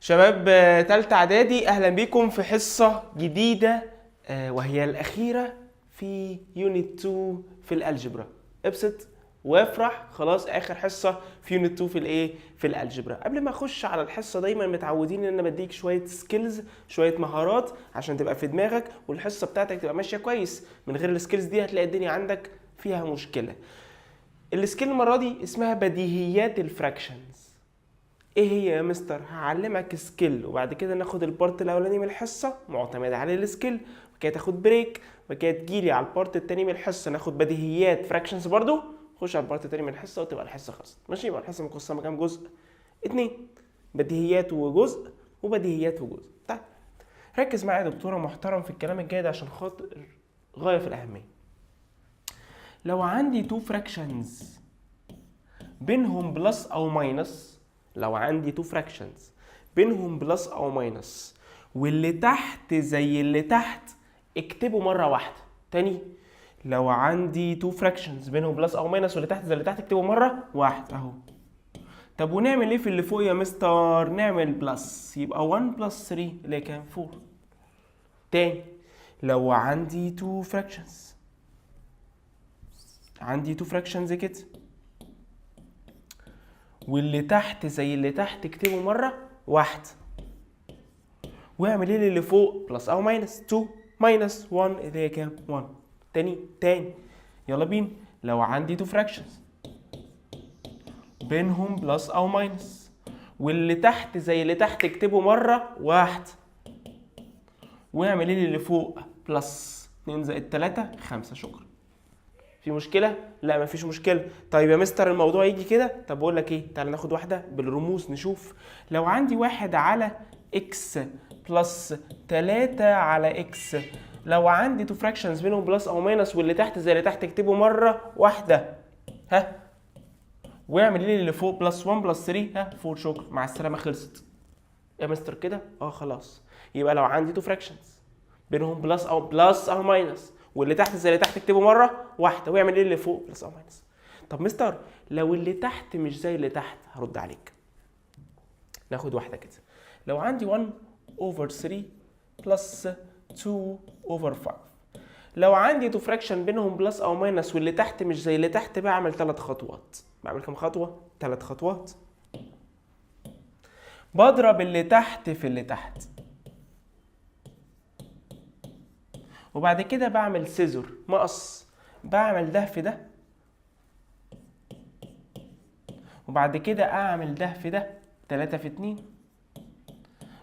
شباب تالتة اعدادي، اهلا بيكم في حصة جديدة وهي الاخيرة في unit 2 في ال algebra. ابسط وافرح، خلاص اخر حصة في unit 2 في الايه؟ في ال algebra. قبل ما اخش على الحصة دايما متعودين ان انا بديك شوية skills، شوية مهارات عشان تبقى في دماغك والحصة بتاعتك تبقى ماشية كويس. من غير ال skills دي هتلاقي الدنيا عندك فيها مشكلة. ال skill المرة دي اسمها بديهيات ال fractions. ايه هي يا مستر؟ هعلمك skill وبعد كده ناخد ال part الاولاني من الحصة معتمد على ال skill، وبعد كده تاخد break، وبعد كده تجيلي على ال part التاني من الحصة ناخد بديهيات fractions برضو، خش على ال part التاني من الحصة وتبقى الحصة خلصت. ماشي؟ يبقى الحصة مقسمة كام جزء؟ اتنين، بديهيات وجزء وبديهيات وجزء. طيب ركز معايا يا دكتورة محترم في الكلام الجاي ده عشان خاطر غاية في الاهمية. لو عندي two fractions بينهم plus او minus، لو عندي two fractions بينهم plus او minus واللي تحت زي اللي تحت اكتبه مرة واحده. تاني، لو عندي two fractions بينهم plus او minus واللي تحت زي اللي تحت اكتبه مرة واحدة اهو. طب ونعمل ايه في اللي فوق يا مستر؟ نعمل plus، يبقى 1 plus 3 اللي هي كام؟ 4. تاني، لو عندي two fractions، عندي two fractions كده واللي تحت زي اللي تحت اكتبه مرة واحدة واعمل ايه للي فوق؟ plus او minus، 2 minus 1 اللي هي كام؟ 1. تاني تاني، يلا بينا. لو عندي two fractions بينهم plus او minus واللي تحت زي اللي تحت اكتبه مرة واحدة واعمل ايه للي فوق؟ plus، 2 زائد 3 5. شكرا. في مشكلة؟ لا، مفيش مشكله. طيب يا مستر الموضوع يجي كده؟ طب بقول لك ايه، تعالى ناخد واحدة بالرموز نشوف. لو عندي واحد على x plus 3 على x، لو عندي two fractions بينهم plus او minus واللي تحت زي اللي تحت اكتبه مرة واحده، ها، واعمل ايه اللي فوق؟ plus 1 plus 3، ها، 4. شكرا، مع السلامه، خلصت. يا مستر كده؟ اه خلاص. يبقى لو عندي two fractions بينهم plus او minus واللي تحت زي اللي تحت اكتبه مرة واحدة واعمل ايه اللي فوق؟ plus او minus. طب مستر لو اللي تحت مش زي اللي تحت؟ هرد عليك. ناخد واحدة كده. لو عندي 1 over 3 plus 2 over 5، لو عندي two fraction بينهم plus او minus واللي تحت مش زي اللي تحت بعمل ثلاث خطوات. بعمل كام خطوه؟ ثلاث خطوات. بضرب اللي تحت في اللي تحت، وبعد كده بعمل scissor مقص، بعمل ده في ده، وبعد كده اعمل ده في ده، 3 في 2.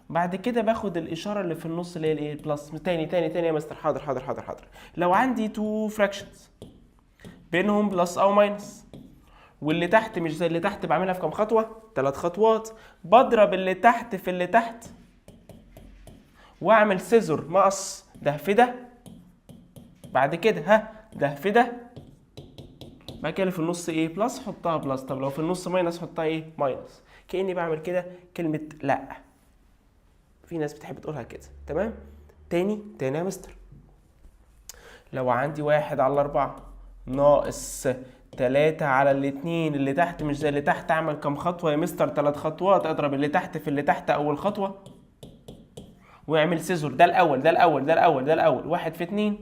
بعد كده باخد الاشارة اللي في النص اللي هي الايه؟ plus. تاني تاني تاني يا مستر. حاضر حاضر حاضر حاضر. لو عندي two fractions بينهم plus او minus واللي تحت مش زي اللي تحت بعملها في كام خطوة؟ ثلاث خطوات. بضرب اللي تحت في اللي تحت واعمل scissor مقص، ده في ده، بعد كده ها ده في ده، بعد كده اللي في النص ايه؟ plus، حطها plus. طب لو في النص minus حطها ايه؟ minus. كاني بعمل كده كلمة لا، في ناس بتحب تقولها كده. تمام؟ تاني تاني يا مستر. لو عندي واحد على أربعة ناقص تلاتة على الاتنين، اللي تحت مش زي اللي تحت، أعمل كام خطوة يا مستر؟ تلات خطوات. أضرب اللي تحت في اللي تحت أول خطوة، واعمل scissor، ده الأول ده الأول ده الأول ده الأول، واحد في اتنين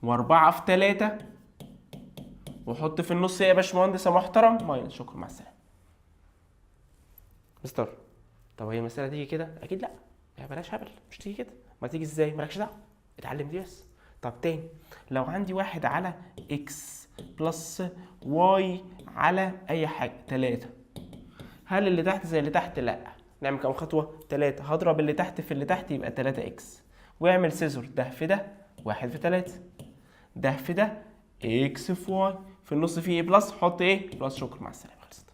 وأربعة في تلاتة، وحط في النص إيه يا باشمهندس يا محترم؟ minus. شكرا، مع السلامة. مستر طب هي المسألة تيجي كده؟ أكيد لأ، يا بلاش هبل، مش تيجي كده. ما تيجي ازاي؟ مالكش دعوة، اتعلم دي بس. طب تاني، لو عندي واحد على x plus y على اي حاجة تلاتة، هل اللي تحت زي اللي تحت؟ لا. نعمل كام خطوة؟ تلاتة. هضرب اللي تحت في اللي تحت يبقى تلاتة x، واعمل scissor، ده في ده، واحد في تلاتة، ده في ده، x في y، في النص فيه ايه؟ plus، حط ايه؟ plus. شكرا، مع السلامة، خلصت.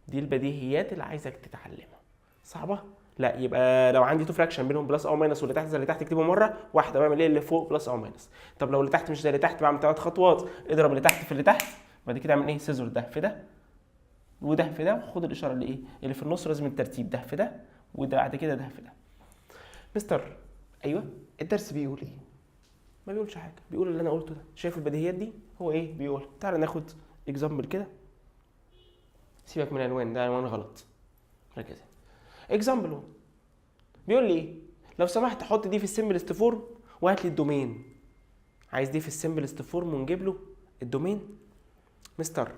دي البديهيات اللي عايزك تتعلمها. صعبة؟ لا. يبقى لو عندي two fraction بينهم plus او minus واللي تحت زي اللي تحت اكتبه مرة واحدة واعمل ايه اللي فوق؟ plus او minus. طب لو اللي تحت مش زي اللي تحت بعمل ثلاث خطوات. اضرب اللي تحت في اللي تحت، بعد كده اعمل ايه؟ scissor، ده في ده وده في ده، وخد الاشارة اللي ايه؟ اللي في النص. لازم الترتيب، ده في ده وده بعد كده ده في ده. مستر ايوه، الدرس بيقول ايه؟ ما بيقولش حاجه، بيقول اللي انا قلته ده. شايف البديهيات دي؟ هو ايه بيقول؟ تعالى ناخد example كده. سيبك من العنوان ده، عنوان غلط. ركز. example 1 بيقول لي ايه؟ لو سمحت حط دي في ال simplest form وهات لي ال domain. عايز دي في ال simplest form ونجيب له ال domain. مستر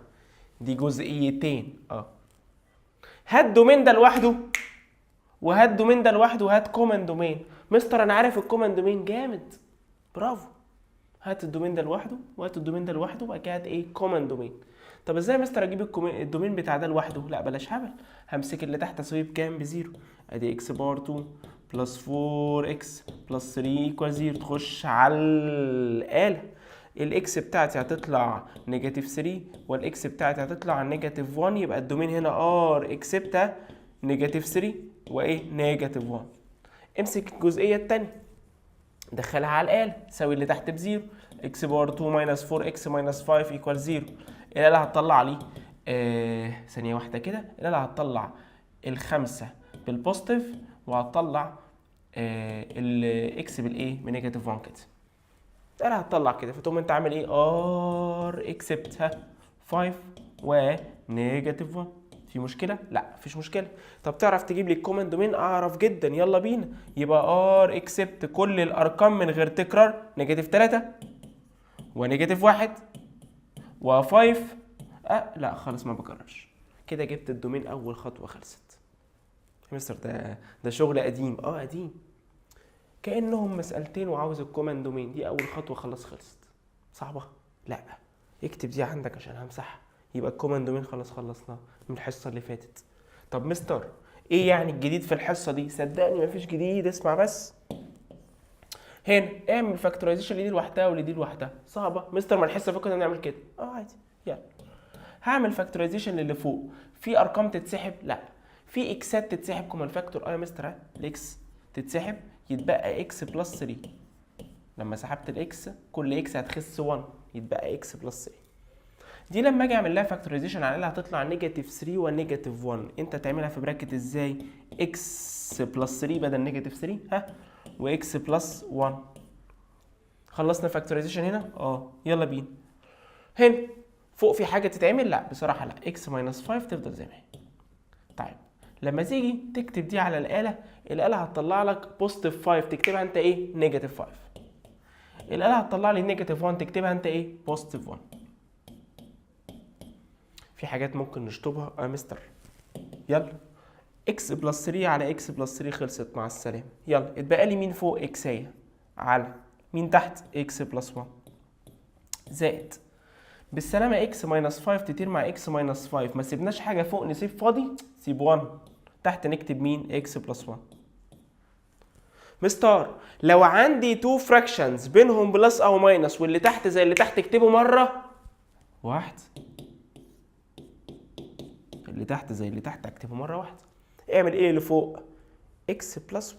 دي جزئيتين، هات domain ده لوحده وهات domain ده لوحده وهات common domain. مستر انا عارف ال common domain، جامد، برافو. هات ال domain ده لوحده وهات ال domain ده لوحده وبعد كده هات ايه؟ common domain. طب ازاي يا مستر اجيب ال domain بتاع ده لوحده؟ لا بلاش هبل، همسك اللي تحت اسويه بكام؟ ب zero. ادي x power 2 plus 4 x plus 3 equal 0. تخش على الآلة، ال x بتاعتي هتطلع negative 3 وال x بتاعتي هتطلع negative 1، يبقى ال domain هنا R except negative 3 وايه؟ negative 1. امسك الجزئية الثانية دخلها على الآلة، ساوي اللي تحت ب zero، x power 2 minus 4 x minus 5 equal 0. الآلة هتطلع لي ثانية واحدة كده، الآلة هتطلع الخمسة بال positive وهتطلع ال x بالايه؟ ب negative 1 كده. الآلة هتطلع كده، فتقوم انت عامل ايه؟ R except ها 5 و negative 1. في مشكلة؟ لا مفيش مشكلة. طب تعرف تجيب لي ال common domain؟ اعرف جدا، يلا بينا. يبقى R except كل الارقام من غير تكرار، negative 3 و negative 1 و5. لا خالص ما بكررش. كده جبت ال domain، اول خطوة خلصت. يا مستر ده شغل قديم. قديم، كانهم مسألتين وعاوز ال common domain. دي اول خطوة خلاص خلصت. صعبة؟ لا. اكتب دي عندك عشان همسحها. يبقى ال common domain خلاص خلصناه من الحصة اللي فاتت. طب مستر ايه يعني الجديد في الحصة دي؟ صدقني مفيش جديد، اسمع بس. هنا اعمل factorization لدي لوحدها ولدي لوحدها. صعبة مستر؟ ما الحصة اللي فاتت كنا بنعمل كده. عادي. يلا هعمل factorization للي فوق. في ارقام تتسحب؟ لا. في x ات تتسحب common factor؟ اه يا مستر، ال x تتسحب، يتبقى x plus 3. لما سحبت ال x، كل x هتخس 1، يتبقى x plus 3. دي لما اجي اعمل لها factorization على هتطلع negative 3 و negative 1. انت تعملها في bracket ازاي؟ x plus 3 بدل negative 3 ها و x plus 1. خلصنا factorization هنا؟ يلا بينا. هنا فوق في حاجة تتعمل؟ لا بصراحة لا. x minus 5 تفضل زي ما هي. طيب لما تيجي تكتب دي على الاله، الاله هتطلع لك positive 5، تكتبها انت ايه؟ negative 5. الاله هتطلع لي negative 1، تكتبها انت ايه؟ positive 1. في حاجات ممكن نشطبها؟ اه مستر. يلا x plus 3 على x plus 3 خلصت، مع السلامه. يلا اتبقى لي مين فوق؟ x ايه على مين تحت؟ x plus 1 زائد، بالسلامة x minus 5 تطير مع x minus 5، ما سيبناش حاجة فوق، نسيب فاضي، سيب 1. تحت نكتب مين؟ x plus 1. مستر لو عندي two fractions بينهم plus او minus واللي تحت زي اللي تحت اكتبه مرة واحده. اللي تحت زي اللي تحت اكتبه مرة واحده. اعمل ايه اللي فوق؟ x plus 1.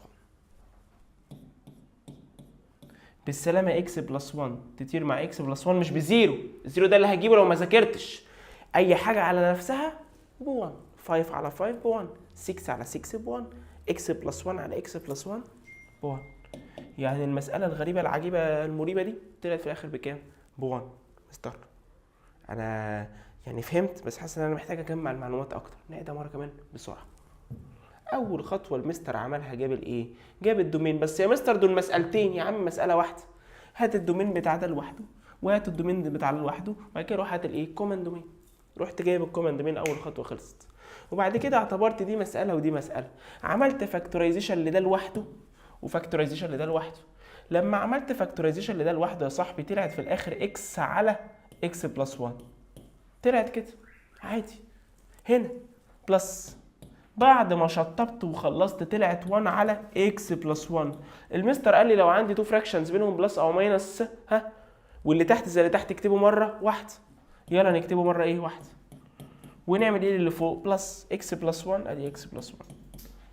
بالسلامة x plus 1 تطير مع x plus 1، مش ب zero، ال zero ده اللي هجيبه لو ما ذاكرتش. اي حاجة على نفسها ب 1، 5 على 5 ب 1، 6 على 6 ب 1، x plus 1 على x plus 1 ب 1. يعني المسالة الغريبة العجيبة المريبه دي طلعت في الاخر بكام؟ ب 1. مستر انا يعني فهمت بس حاسس ان انا محتاج اجمع المعلومات اكتر. نعيدها مرة كمان بسرعه. اول خطوة المستر عملها جاب الايه؟ جاب ال domain. بس يا مستر دول مسالتين. يا عم مسالة واحده. هات ال domain بتاع ده لوحده وهات ال domain بتاع ده لوحده وبعد كده روح هات الايه؟ common domain. رحت جايب ال common domain، اول خطوة خلصت. وبعد كده اعتبرت دي مسالة ودي مسالة، عملت factorization لده لوحده و factorization لده لوحده. لما عملت factorization لده لوحده يا صاحبي طلعت في الاخر x على x plus 1، طلعت كده عادي. هنا plus، بعد ما شطبت وخلصت طلعت 1 على x plus 1. المستر قال لي لو عندي two fractions بينهم plus او minus ها واللي تحت زي اللي تحت اكتبه مرة واحده. يلا نكتبه مرة ايه؟ واحده. ونعمل ايه اللي فوق؟ plus x plus 1. ادي x plus 1.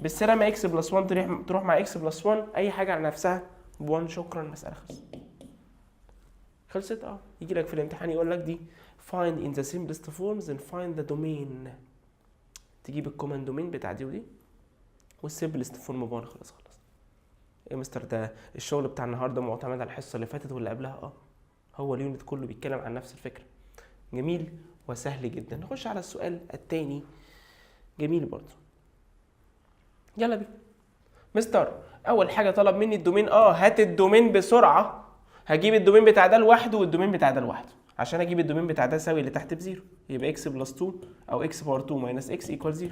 بالسلامة x plus 1 تروح مع x plus 1. اي حاجة على نفسها ب 1. شكرا، المسالة خلصت. خلصت. يجي لك في الامتحان يقول لك دي find in the simplest forms and find the domain، تجيب ال common domain بتاع دي ودي وال simplest form ب 1. خلاص خلاص. ايه مستر ده الشغل بتاع النهارده معتمد على الحصة اللي فاتت واللي قبلها؟ هو ال unit كله بيتكلم عن نفس الفكره. جميل وسهل جدا. نخش على السؤال الثاني، جميل برضو. يلا بينا مستر. اول حاجة طلب مني ال domain، هات ال domain بسرعة. هجيب ال domain بتاع ده لوحده وال domain بتاع ده لوحده. عشان اجيب ال domain بتاع ده ساوي اللي تحت ب zero، يبقى x plus 2 او x power 2 minus x equal 0.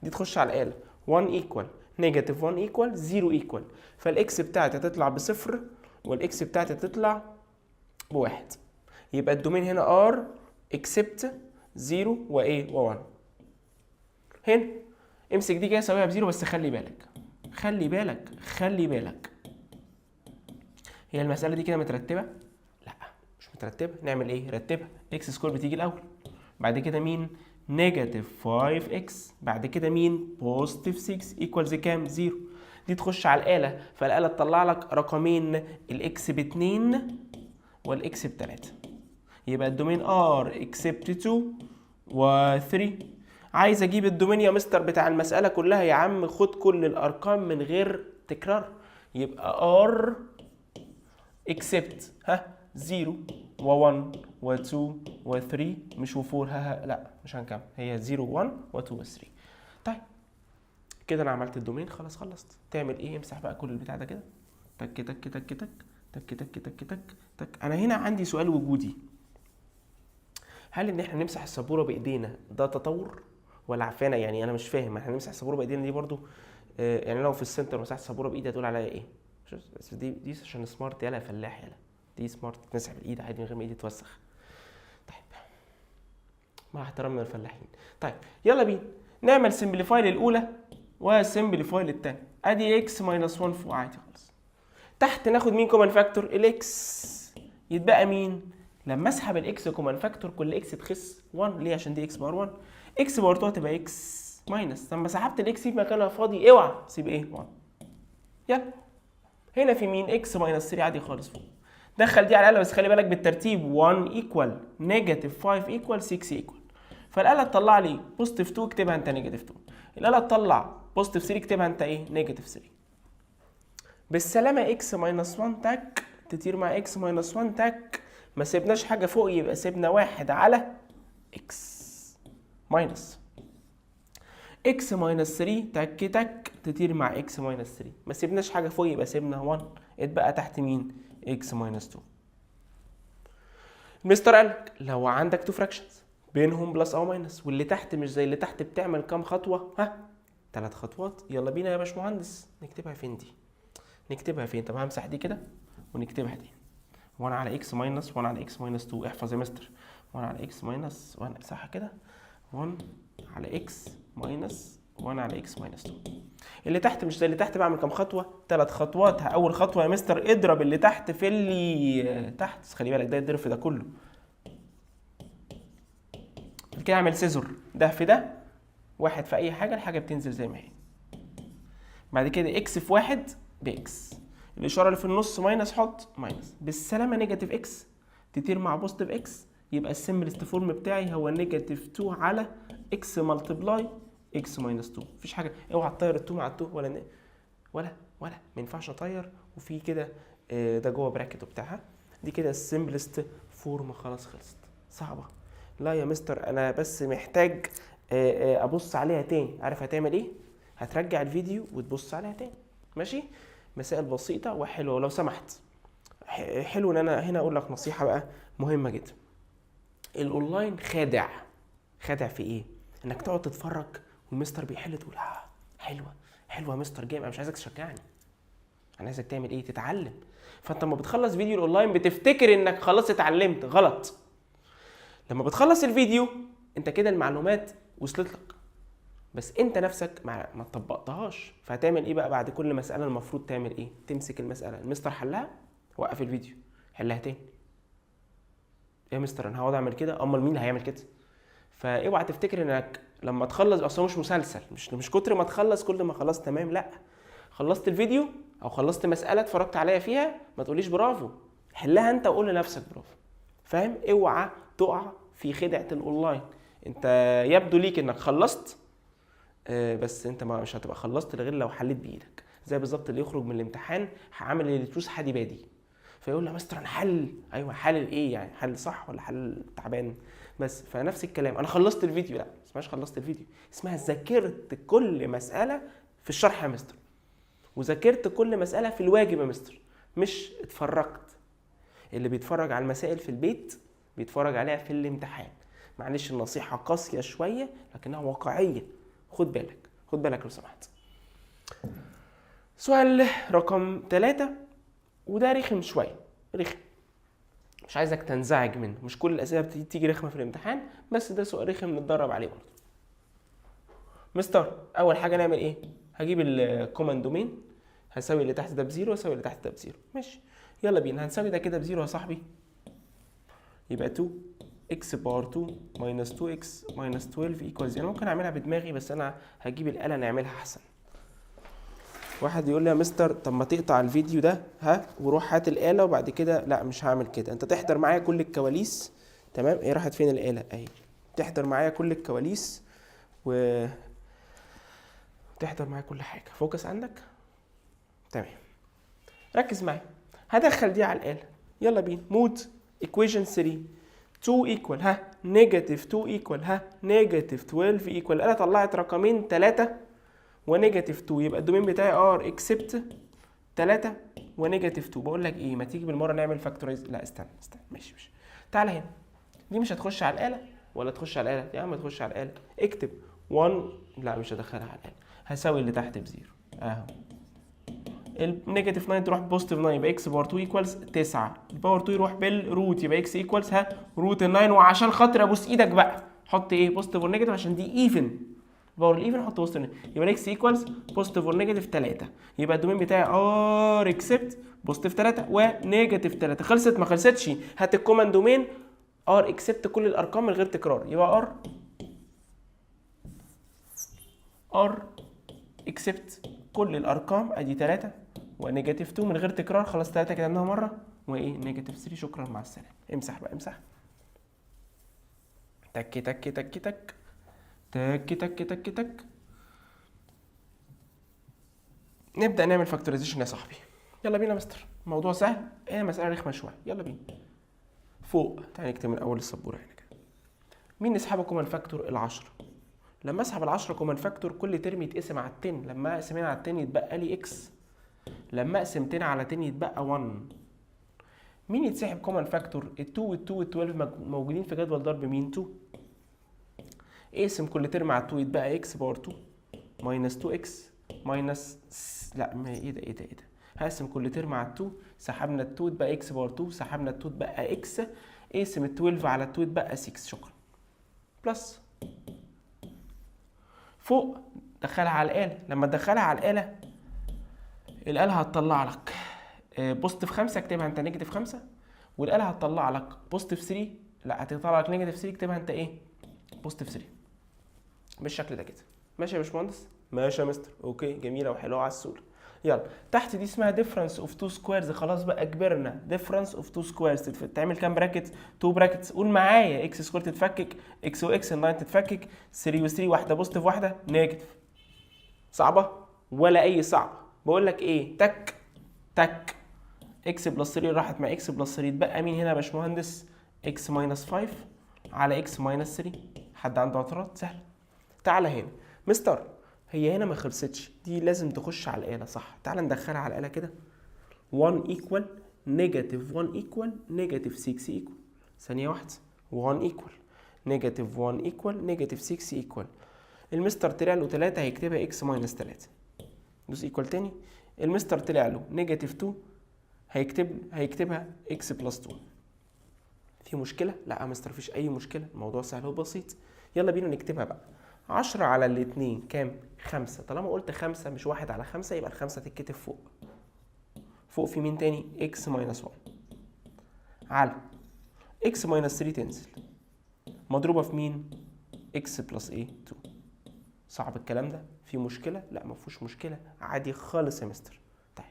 دي تخش على الاله، 1 equal negative 1 equal 0 equal، فال x بتاعتي هتطلع بصفر وال x بتاعتي هتطلع بواحد. يبقى ال domain هنا R except 0 وايه؟ و1. هنا امسك دي كده ساويها ب zero، بس خلي بالك خلي بالك خلي بالك، هي المسألة دي كده مترتبة؟ لا مش مترتبة. نعمل ايه؟ رتبها. x square بتيجي الأول، بعد كده مين؟ negative 5 x، بعد كده مين؟ positive 6 equals كام؟ 0. دي تخش على الآلة، فالآلة تطلع لك رقمين، ال x باتنين وال x بتلاتة. يبقى ال domain R except 2 و 3. عايز اجيب ال domain يا مستر بتاع المسألة كلها. يا عم خد كل الارقام من غير تكرار، يبقى R except ها 0 و1 و2 و3، مش و4، ها ها لا مش هنكمل، هي 0 1 و2 و3. طيب كده انا عملت ال domain خلاص خلصت. تعمل ايه؟ امسح بقى كل البتاع ده كده، تك تك تك تك تك تك تك تك تك. انا هنا عندي سؤال وجودي، هل ان احنا نمسح السبوره بايدينا ده تطور ولا عفانه؟ يعني انا مش فاهم، احنا نمسح السبوره بايدينا دي برضو يعني لو في السنتر مسحت السبوره بايدي هتقول عليا ايه؟ بس دي عشان smart، يلا يا فلاح يلا، دي smart تمسح بالايد عادي من غير ما ايدي تتوسخ. طيب مع احترامنا للفلاحين. طيب يلا بينا نعمل simplify للاولى و simplify للثانيه. ادي x minus 1 فوق عادي خالص، تحت ناخد مين common factor؟ ال x. يتبقى مين؟ لما اسحب ال x common factor كل x تخس 1. ليه؟ عشان دي x power 1، x power 2 هتبقى x minus. لما سحبت ال x سيب مكانها فاضي، اوعى سيب ايه؟ 1. يلا هنا في مين؟ x minus 3 عادي خالص فوق. دخل دي على الاله، بس خلي بالك بالترتيب، 1 equal negative 5 equal 6 equal. فالالة تطلع لي positive 2، اكتبها انت negative 2. الاله تطلع positive 3، اكتبها انت ايه؟ negative 3. بالسلامه. x minus 1 تك تطير مع x minus 1 تك، ما سيبناش حاجة فوق، يبقى سيبنا واحد على x minus x minus 3 تك تك تطير مع x minus 3، ما سيبناش حاجة فوق، يبقى سيبنا 1. اتبقى تحت مين؟ x minus 2. مستر قالك لو عندك two fractions بينهم plus او minus واللي تحت مش زي اللي تحت بتعمل كام خطوه؟ ها، ثلاث خطوات. يلا بينا يا باشمهندس. نكتبها فين دي؟ نكتبها فين؟ طب همسح دي كده ونكتبها دي 1 على x minus 1 على x minus 2. احفظ يا مستر، 1 على x minus 1، صح كده؟ 1 على x minus 1 على x minus 2. اللي تحت مش زي اللي تحت، بعمل كام خطوه؟ ثلاث خطوات. اول خطوة يا مستر اضرب اللي تحت في اللي تحت، بس خلي بالك ده يتضرب في ده كله. بعد كده اعمل scissor، ده في ده، واحد في اي حاجه، الحاجة بتنزل زي ما هي. بعد كده x في واحد ب x، الاشارة اللي في النص minus، حط minus. بالسلامه. negative x تطير مع positive x، يبقى ال simplest form بتاعي هو negative 2 على x multiply x minus 2. مفيش حاجه، اوعى تطير ال 2 مع ال 2 ولا ولا ولا، ما ينفعش اطير. وفي كده ده جوه bracket وبتاعها. دي كده ال simplest form، خلاص خلصت. صعبه؟ لا يا مستر، انا بس محتاج ابص عليها تاني. عارف هتعمل ايه؟ هترجع الفيديو وتبص عليها تاني. ماشي؟ مسائل بسيطة وحلوه. لو سمحت، حلو ان انا هنا اقول لك نصيحة بقى مهمة جدا. الاونلاين خادع. خادع في ايه؟ انك تقعد تتفرج والمستر بيحل تقول اه حلوة حلوة يا مستر جامد. انا مش عايزك تشجعني، انا عايزك تعمل ايه؟ تتعلم. فانت لما بتخلص فيديو الاونلاين بتفتكر انك خلاص اتعلمت. غلط. لما بتخلص الفيديو انت كده المعلومات وصلت لك، بس انت نفسك ما طبقتهاش. فهتعمل ايه بقى؟ بعد كل مسالة المفروض تعمل ايه؟ تمسك المسالة المستر حلها، وقف الفيديو، حلها تاني. يا مستر انا هقعد اعمل كده؟ امال مين اللي هيعمل كده؟ فاوعى تفتكر انك لما تخلص، اصل هو مش مسلسل، مش كتر ما تخلص كل ما خلاص تمام. لا، خلصت الفيديو او خلصت مسالة اتفرجت عليها فيها، ما تقوليش برافو، حلها انت وقول لنفسك برافو. فاهم؟ اوعى تقع في خدعه الاونلاين. انت يبدو ليك انك خلصت بس انت ما مش هتبقى خلصت غير لو حليت بايدك. زي بالظبط اللي يخرج من الامتحان عامل اللي تروس حادي بادي، فيقول له يا مستر انا حل. ايوه حلل ايه يعني؟ حل صح ولا حل تعبان؟ بس فنفس الكلام، انا خلصت الفيديو، لا ما اسمهاش خلصت الفيديو، اسمها ذاكرت كل مسالة في في الشرح يا مستر، وذاكرت كل مسالة في الواجب يا مستر، مش اتفرجت. اللي بيتفرج على المسائل في البيت بيتفرج عليها في الامتحان. معلش النصيحة قاسية شوية لكنها واقعية، خد بالك، خد بالك لو سمحت. سؤال رقم 3، وده رخم شوية، رخم، مش عايزك تنزعج منه، مش كل الأسئلة بتيجي رخمة في الامتحان، بس ده سؤال رخم نتدرب عليه برضه. مستر أول حاجة نعمل إيه؟ هجيب ال common domain، هساوي اللي تحت ده ب zero واساوي اللي تحت ده ب zero. ماشي، يلا بينا. هنساوي ده كده ب zero يا صاحبي، يبقى 2 x power 2 minus 2 x minus 12 equals. انا ممكن اعملها بدماغي بس انا هجيب الآلة نعملها احسن. واحد يقول لي يا مستر طب ما تقطع الفيديو ده ها وروح هات الآلة وبعد كده، لا مش هعمل كده، انت تحضر معايا كل الكواليس. تمام، ايه راحت فين الآلة؟ اهي. تحضر معايا كل الكواليس و تحضر معايا كل حاجة. focus عندك؟ تمام، ركز معايا. هدخل دي على الآلة، يلا بينا. mode equation 3، 2 equal ها negative 2 equal ها negative 12 equal. الآلة طلعت رقمين 3 و negative 2، يبقى ال domain بتاعي R except 3 و negative 2. بقول لك ايه، ما تيجي بالمرة نعمل factorize. لا استنى استنى، ماشي ماشي، تعالى هنا، دي مش هتخش على الآلة ولا تخش على الآلة؟ يا عم تخش على الآلة. اكتب 1، لا مش هدخلها على الآلة، هساوي اللي تحت ب zero اهو. ال negative 9 تروح positive 9، يبقى x power 2 equals 9. ال power 2 يروح بال root، يبقى x equals ها root 9. وعشان خاطر ابوس ايدك بقى حط ايه؟ positive or negative، عشان دي even power ال even، حط positive، يبقى ال x equals positive or negative 3. يبقى ال domain بتاعي R except positive 3 و negative 3. خلصت؟ ما خلصتش. هات ال common domain، R except كل الارقام من غير تكرار، يبقى R except كل الارقام، ادي 3 و negative 2 من غير تكرار، خلاص 3 كتبناها مرة وايه negative 3. شكرا مع السلامه. امسح بقى، امسح. تك تك تك تك تك تك تك تك. نبدا نعمل factorization يا صاحبي. يلا بينا يا مستر، الموضوع سهل، هي مسالة رخمة شويه. يلا بينا. فوق تعالى نكتب من اول السبوره هنا كده. مين نسحبه common factor؟ العشرة. لما اسحب العشرة common factor كل term يتقسم على ال 10، لما اقسم هنا على ال 10 يتبقى لي x، لما اقسم 10 على 10 يتبقى 1. مين يتسحب common factor؟ ال2 وال2 وال12 موجودين في جدول ضرب مين؟ 2. اقسم كل term على 2 يتبقى x power 2 minus 2 x minus، لا ما ايه ده ايه ده ايه ده، هقسم كل term على 2، سحبنا ال 2 تبقى x power 2، سحبنا ال 2 تبقى x، اقسم ال 12 على 2 تبقى 6. شكرا. plus فوق دخلها على الآلة، لما تدخلها على الآلة الآلة هتطلع لك positive 5، اكتبها انت negative 5، والآلة هتطلع لك positive 3، لا هتطلع لك negative 3، اكتبها انت ايه؟ positive 3 بالشكل ده كده. ماشي يا باشمهندس؟ ماشي يا مستر. okay، جميلة وحلوه على السول. يلا تحت دي اسمها difference of two squares. خلاص بقى كبرنا. difference of two squares تعمل كام bracket؟ 2 brackets. قول معايا، x square تتفكك x و x، 9 تتفكك 3 و 3، واحدة positive واحدة negative. صعبة ولا اي صعبه؟ بقول لك ايه، تك تك، x plus 3 راحت مع x plus 3، اتبقى مين هنا يا باشمهندس؟ x minus 5 على x minus 3. حد عنده اعتراض؟ سهل. تعالى هنا مستر، هي هنا ما خلصتش، دي لازم تخش على الآلة صح؟ تعالى ندخلها على الآلة كده. 1 equal negative 1 equal negative 6 equal، ثانية واحدة، 1 equal negative 1 equal negative 6 equal، المستر طلع له 3 هيكتبها x minus 3، دوس equal تاني. المستر طلع له negative 2 هيكتبها x plus 2. في مشكلة؟ لا يا مستر مفيش أي مشكلة، الموضوع سهل وبسيط. يلا بينا نكتبها بقى. 10 على الاتنين كام؟ 5. طالما قلت 5 مش 1 على 5 يبقى الخمسة تتكتب فوق. فوق في مين تاني؟ x minus 1 على x minus 3 تنزل مضروبة في مين؟ x plus ايه؟ 2. صعب الكلام ده؟ في مشكلة؟ لا ما فيهوش مشكلة، عادي خالص يا مستر. طيب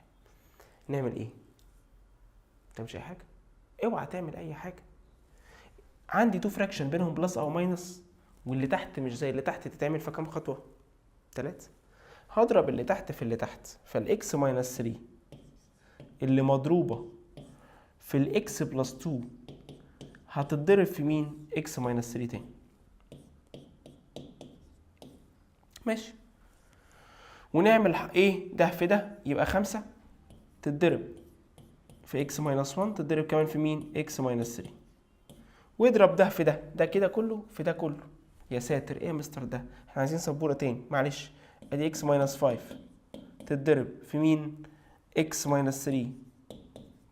نعمل ايه؟ تعملش اي حاجة، اوعى تعمل اي حاجة. عندي two fraction بينهم plus او minus واللي تحت مش زي اللي تحت، تتعمل في كام خطوة؟ تلاتة. هضرب اللي تحت في اللي تحت، فال x minus 3 اللي مضروبة في ال x plus 2 هتتضرب في مين؟ x minus 3 تاني. ماشي، ونفس الكلام ال x minus 3 اللي مضروبة في ونعمل ايه؟ ده في ده يبقى 5 تتضرب في x minus 1، تتضرب كمان في مين؟ x minus 3. واضرب ده في ده، ده كده كله في ده كله. يا ساتر، ايه يا مستر ده؟ احنا عايزين سبورة تاني، معلش. ادي x minus 5 تتضرب في مين؟ x minus 3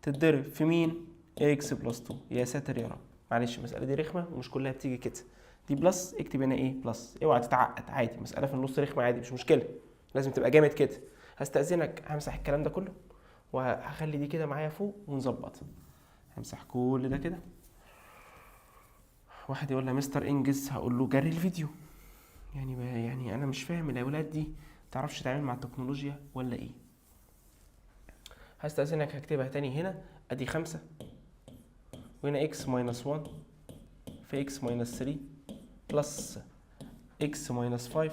تتضرب في مين؟ x plus 2. يا ساتر يا رب، معلش المسألة دي رخمة ومش كلها بتيجي كده. دي plus، اكتب هنا ايه؟ plus. اوعى تتعقد، عادي، مسألة في النص رخمة عادي، مش مشكلة، لازم تبقى جامد كده. هستأذنك همسح الكلام ده كله وهخلي دي كده معايا فوق ونظبط. همسح كل ده كده. واحد يقول لي مستر انجز، هقول له جري الفيديو. يعني انا مش فاهم الاولاد دي متعرفش تتعامل مع التكنولوجيا ولا ايه. هستأذنك هكتبها تاني هنا. ادي 5 وهنا x minus 1 في x minus 3 plus x minus 5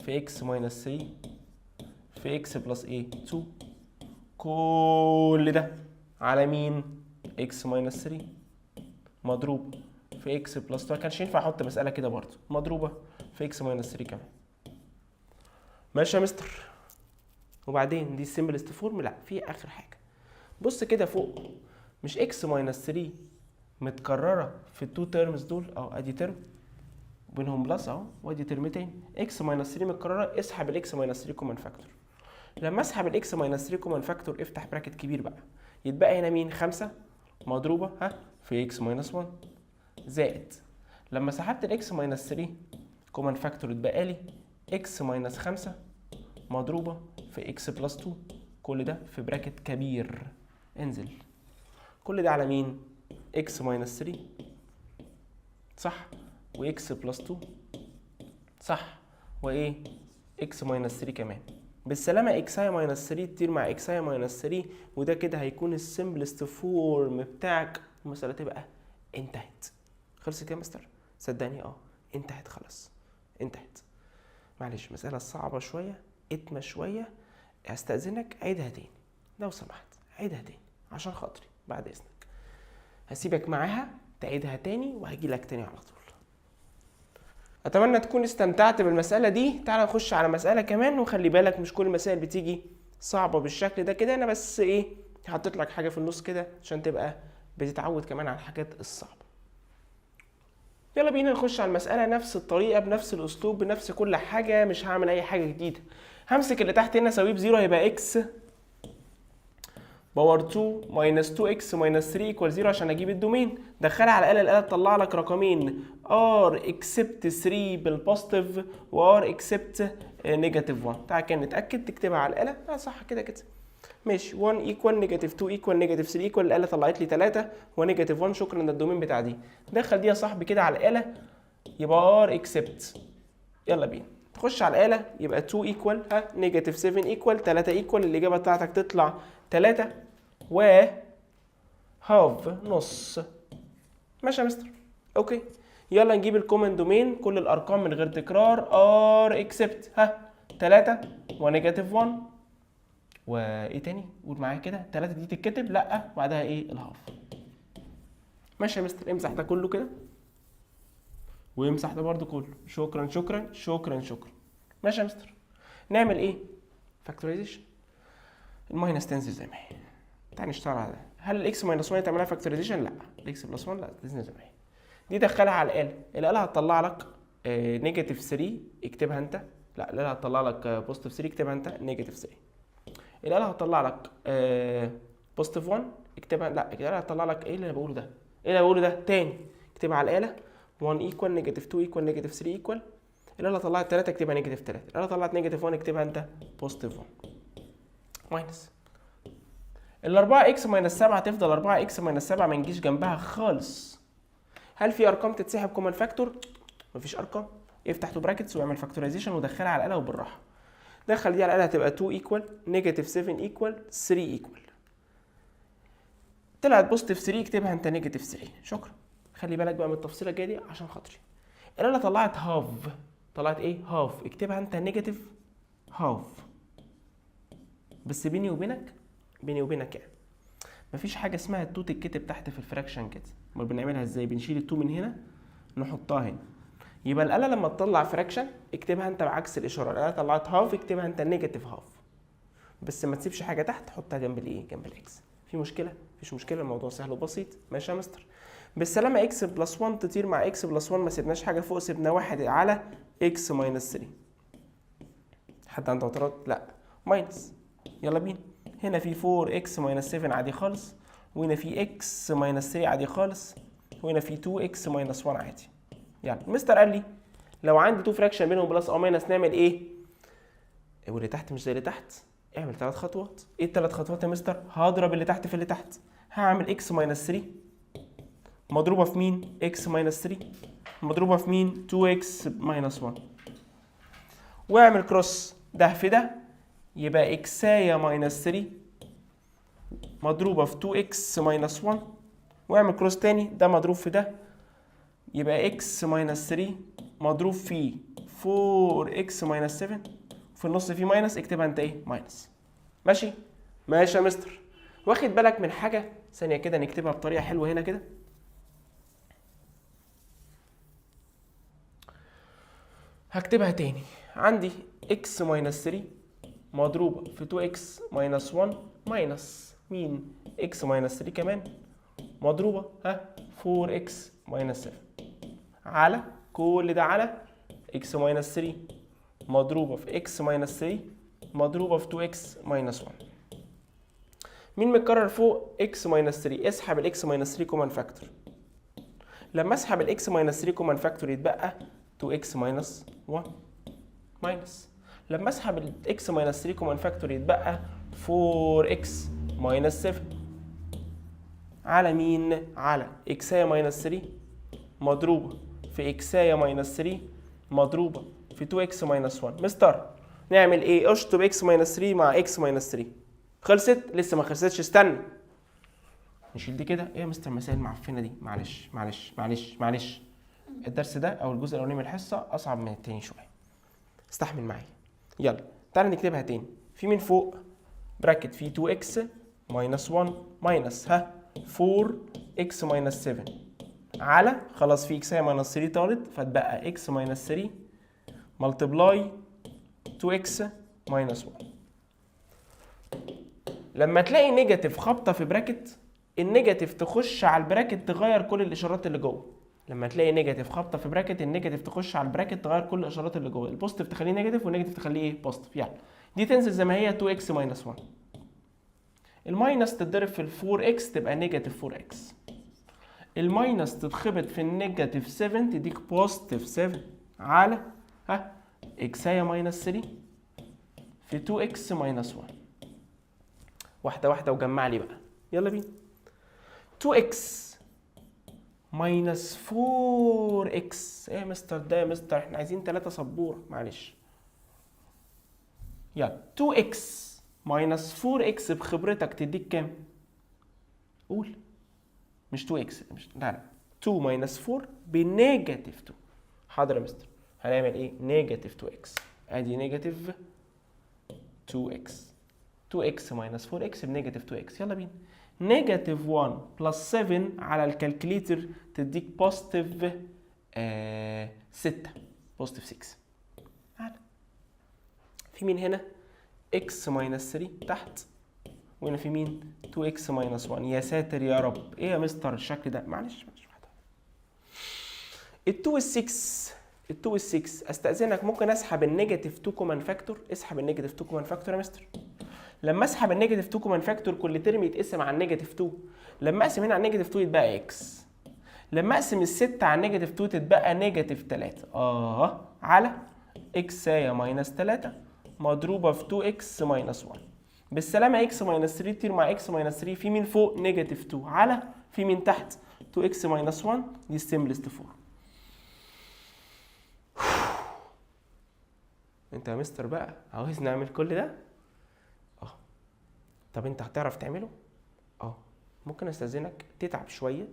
في x minus 3 في x plus ايه؟ 2، كل ده على مين؟ x minus 3 مضروب في x plus 2. كانش ينفع احط مسألة كده برضه، مضروبة في x minus 3 كمان. ماشي يا مستر، وبعدين دي ال simplest form؟ لا، في اخر حاجة. بص كده فوق، مش x minus 3 متكررة في ال two terms دول؟ اه، ادي term بينهم plus اهو، وادي term تاني. x minus 3 متكررة، اسحب ال x minus 3 common factor. لما اسحب ال x minus 3 common factor، افتح bracket كبير بقى، يتبقى هنا مين؟ 5 مضروبة ها في x minus 1 زائد، لما سحبت ال x minus 3 common factor اتبقى لي x minus 5 مضروبة في x plus 2، كل ده في bracket كبير. انزل، كل ده على مين؟ x minus 3، صح؟ و x plus 2، صح؟ وايه؟ x minus 3 كمان. بالسلامة، x minus 3 تطير مع x minus 3، وده كده هيكون ال simplest form بتاعك، المسألة تبقى انتهت. خلصت كده يا مستر؟ صدقني اه، انتهت، خلاص انتهت. معلش مسألة صعبة شوية، اتمة شوية. هستأذنك عيدها تاني لو سمحت، عيدها تاني عشان خاطري بعد إذنك. هسيبك معاها تعيدها تاني وهجي لك تاني على طول. اتمنى تكون استمتعت بالمسألة دي. تعال نخش على مسألة كمان، وخلي بالك مش كل المسائل بتيجي صعبة بالشكل ده كده. انا بس ايه، حطيت لك حاجة في النص كده عشان تبقى بتتعود كمان على الحاجات الصعبة. يلا بينا نخش على المسألة، نفس الطريقة بنفس الأسلوب بنفس كل حاجة، مش هعمل أي حاجة جديدة. همسك اللي تحت هنا اساويه ب zero، هيبقى x power 2 minus 2 x minus 3 equal 0 عشان اجيب ال domain. دخلها على الاله، الاله تطلع لك رقمين، R except 3 بال positive و R except negative 1. تعال كده نتاكد، تكتبها على الاله. اه صح كده كده ماشي. 1 equal negative 2 equal negative 3 equal، الاله طلعت لي 3 و negative 1. شكرا، ده ال domain بتاع دي. دخل دي يا صاحبي كده على الاله، يبقى R except، يلا بينا تخش على الاله، يبقى 2 equal ها negative 7 equal 3 equal، الاجابة بتاعتك تطلع 3 و half، نص. ماشي يا مستر، okay. يلا نجيب ال common domain، كل الارقام من غير تكرار، R except ها 3 و negative 1 وايه تاني؟ قول معايا كده. 3 دي تتكتب؟ لا، بعدها ايه؟ ال half. ماشي يا مستر، امسح ده كله كده وامسح ده برضو كله. شكرا شكرا شكرا شكرا. ماشي يا مستر، نعمل ايه؟ factorization. ال minus تنزل زي ما هي. تعال نشتغل على ده. هل ال x minus 1 تعملها factorization؟ لا. ال x plus 1؟ لا، تنزل زي ما هي. دي دخلها على الاله، الاله هتطلع لك negative 3، اكتبها انت. لا، الاله هتطلع لك positive 3، اكتبها انت negative 3. الاله هتطلع لك positive 1، اكتبها. لا، الاله هتطلع لك، ايه اللي انا بقوله ده؟ ايه اللي انا بقوله ده؟ تاني، اكتبها على الاله، 1 equal negative 2 equal negative 3 equal، الاله طلعت 3، اكتبها negative 3. الاله طلعت negative 1، اكتبها انت positive 1. minus ال 4 x minus 7 تفضل 4 x minus 7، ما نجيش جنبها خالص. هل في ارقام تتسحب common factor؟ مفيش ارقام. افتح two brackets واعمل factorization ودخلها على الاله وبالراحه. دخل دي على الاله، هتبقى 2 equal negative 7 equal 3 equal، طلعت positive 3، اكتبها انت negative 3. شكرا. خلي بالك بقى من التفصيله الجاية دي عشان خاطري. الاله طلعت half، طلعت ايه؟ half. اكتبها انت negative half. بس بيني وبينك، بيني وبينك يعني مفيش حاجة اسمها ال two تتكتب تحت في ال fraction كده. امال بنعملها ازاي؟ بنشيل ال two من هنا نحطها هنا. يبقى الآلة لما تطلع fraction اكتبها انت بعكس الإشارة. الآلة طلعت half، اكتبها انت negative half، بس ما تسيبش حاجة تحت، حطها جنب الايه؟ جنب ال x. في مشكلة؟ مفيش مشكلة، الموضوع سهل وبسيط. ماشي يا مستر. بالسلامة، x plus 1 تطير مع x plus 1، ما سيبناش حاجة فوق، سيبنا واحد على x minus 3. حد عنده اعتراض؟ لا. minus، يلا بينا. هنا في 4 x minus 7 عادي خالص، وهنا في x minus 3 عادي خالص، وهنا في 2 x minus 1 عادي. يلا، مستر قال لي لو عندي 2 fraction بينهم plus او minus نعمل ايه؟ واللي تحت مش زي اللي تحت، اعمل ثلاث خطوات. ايه الثلاث خطوات يا مستر؟ هضرب اللي تحت في اللي تحت. هعمل x minus 3 مضروبة في مين؟ x minus 3 مضروبة في مين؟ 2 x minus 1. واعمل cross ده في ده، يبقى x ايه minus 3 مضروبة في 2 x minus 1. واعمل cross تاني، ده مضروب في ده، يبقى x minus 3 مضروب في 4 x minus 7. في النص في minus، اكتبها انت ايه؟ minus. ماشي؟ ماشي يا مستر. واخد بالك من حاجة؟ ثانية كده، نكتبها بطريقة حلوة هنا كده. هكتبها تاني. عندي x minus 3 مضروبة في 2x minus 1 minus مين؟ x minus 3 كمان مضروبة 4x minus 7 على كل ده على x minus 3 مضروبة في x minus 3 مضروبة في 2x minus 1. مين متكرر فوق؟ x minus 3. اسحب ال x minus 3 common factor. لما اسحب ال x minus 3 common factor يتبقى 2x minus 1 minus. لما اسحب ال x minus 3 common factor يتبقى 4x minus 7 على مين؟ على x minus 3 مضروبة في x minus 3 مضروبة في 2x minus 1. مستر نعمل ايه؟ اشطب x minus 3 مع x minus 3. خلصت؟ لسه ما خلصتش، استنى نشيل دي كده. ايه يا مستر مسائل معفنه دي؟ معلش معلش معلش معلش، الدرس ده او الجزء الاولاني من الحصة اصعب من التاني شوية، استحمل معايا. يلا تعالى نكتبها تاني. في مين فوق؟ bracket في 2x minus 1 minus 4x minus 7 على، خلاص في x minus 3 طارت، فتبقى x minus 3 multiply 2x minus 1. لما تلاقي negative خابطه في bracket، ال negative تخش على ال bracket تغير كل الاشارات اللي جوه. لما تلاقي negative خابطه في bracket، ال negative تخش على ال bracket تغير كل الاشارات اللي جوه. ال positive تخليه negative وال negative تخليه ايه؟ positive. يعني دي تنزل زي ما هي 2x minus 1، ال minus تتضرب في ال 4x تبقى negative 4x، ال minus تتخبط في ال negative 7 تديك positive 7 على x minus 3 في 2x minus 1. واحدة واحدة وجمع لي بقى. يلا بينا. 2x minus 4x. ايه يا مستر ده؟ يا مستر احنا عايزين 3 سبورة، معلش. يلا، 2x minus 4x بخبرتك تديك كام؟ قول. مش 2x، مش، لا لا، 2 minus 4 ب negative 2. حاضر يا مستر. هنعمل ايه؟ negative 2x، ادي negative 2x. 2x minus 4x ب negative 2x. يلا بينا. negative 1 plus 7 على ال calculator تديك positive 6، positive 6. على في مين هنا؟ x minus 3 تحت، وهنا في مين؟ 2x minus 1. يا ساتر يا رب، ايه يا مستر الشكل ده؟ معلش معلش، واحدة. ال 2 وال 6، ال 2 وال 6، استاذنك ممكن اسحب ال negative 2 common factor؟ اسحب ال negative 2 common factor يا مستر. لما اسحب ال negative 2 common factor كل term يتقسم على ال negative 2. لما اقسم هنا على ال negative 2 يتبقى x. لما اقسم الستة على ال negative 2 تتبقى negative 3 على x minus 3 مضروبة في 2 x minus 1. بالسلامة، x minus 3 تطير مع x minus 3. في مين فوق؟ negative 2. على في مين تحت؟ 2 x minus 1. دي simplest form. انت يا مستر بقى عاوز نعمل كل ده؟ طب انت هتعرف تعمله؟ ممكن استاذنك تتعب شوية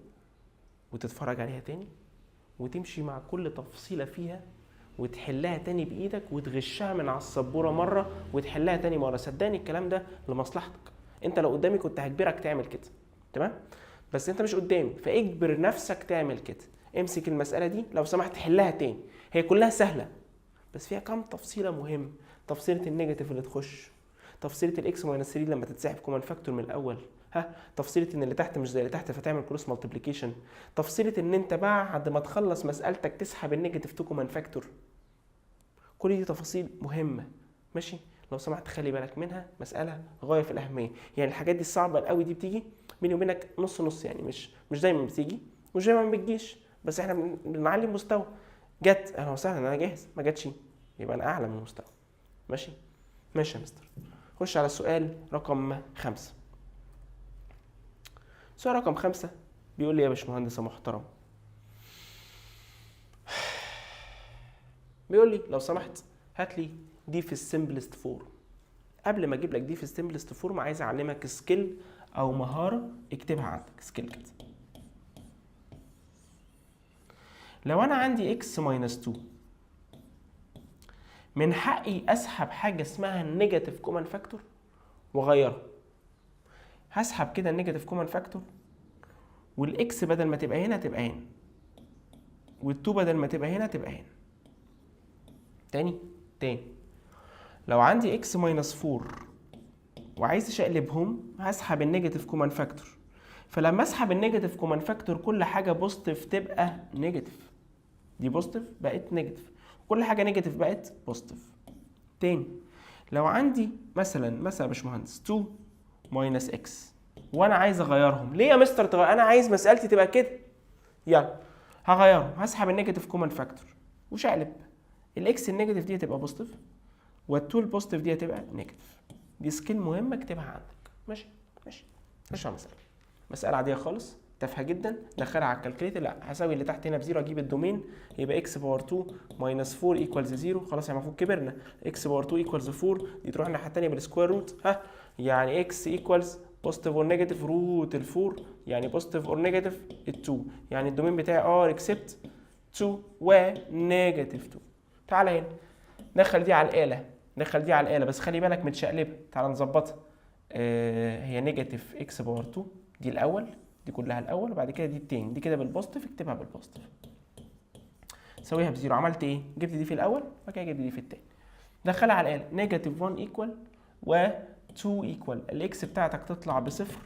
وتتفرج عليها تاني وتمشي مع كل تفصيله فيها وتحلها تاني بايدك وتغشها من على السبوره مرة وتحلها تاني مره. صدقني الكلام ده لمصلحتك. انت لو قدامي كنت هجبرك تعمل كده، تمام؟ بس انت مش قدامي، فاجبر نفسك تعمل كده. امسك المسالة دي لو سمحت، حلها تاني. هي كلها سهلة بس فيها كام تفصيله مهم. تفصيله ال negative اللي تخش، تفصيله ال x minus 3 لما تتسحب common factor من الاول، ها، تفصيله ان اللي تحت مش زي اللي تحت فتعمل cross multiplication، تفصيله ان انت بعد ما تخلص مسالتك تسحب ال negative 2 common factor. كل دي تفاصيل مهمة، ماشي؟ لو سمحت خلي بالك منها، مسالة غاية في الاهمية. يعني الحاجات دي الصعبة قوي دي بتيجي بيني وبينك نص نص، يعني مش دايما بتيجي ومش دايما بتجيش، بس احنا بنعلي مستوى. جت اهلا وسهلا انا جاهز، ما جاتش يبقى انا اعلى من المستوى. ماشي ماشي يا مستر. خش على السؤال رقم 5. سؤال رقم 5 بيقول لي يا باشمهندس يا محترم، بيقول لي لو سمحت هات لي دي في ال simplest form. قبل ما اجيب لك دي في ال simplest form عايز اعلمك skill او مهارة، اكتبها عندك skill كده. لو انا عندي x minus 2 من حقي اسحب حاجة اسمها ال negative common factor واغيرها. هسحب كده ال negative common factor، وال x بدل ما تبقى هنا تبقى هنا، وال2 بدل ما تبقى هنا تبقى هنا. تاني تاني، لو عندي x minus 4 وعايز اشقلبهم هسحب ال negative common factor، فلما اسحب ال negative common factor كل حاجة positive تبقى negative، دي positive بقت negative، كل حاجة negative بقت positive. تاني، لو عندي مثلا يا باشمهندس 2 minus x وانا عايز اغيرهم، ليه يا مستر تغير؟ انا عايز مسالتي تبقى كده، يلا هغيرهم، هسحب ال negative common factor وشقلب ال x ال negative دي هتبقى positive وال2 ال positive دي هتبقى negative. دي skill مهمة اكتبها عندك. ماشي ماشي. خش على مسالة، مسالة عادية خالص تافهة جدا، دخلها على ال calculator. لا هساوي اللي تحت هنا ب zero، اجيب ال domain يبقى x power 2 minus 4 equals 0. خلاص يعني المفروض كبرنا، x power 2 equals 4 دي تروح الناحية الثانية بال square root، ها يعني x equals positive or negative root ال 4، يعني positive or negative ال 2، يعني ال domain بتاعي R except 2 و negative 2. تعالى هنا دخل دي على الاله، دخل دي على الاله، بس خلي بالك متشقلبه، تعالى نظبطها. هي negative x power 2 دي الاول، دي كلها الاول، وبعد كده دي التاني، دي كده بال positive اكتبها بال positive، سويها ب zero. عملت ايه؟ جبت دي في الاول وبعد كده جبت دي في التاني، دخلها على الاله، negative 1 equal و 2 equal، ال x بتاعتك تطلع بصفر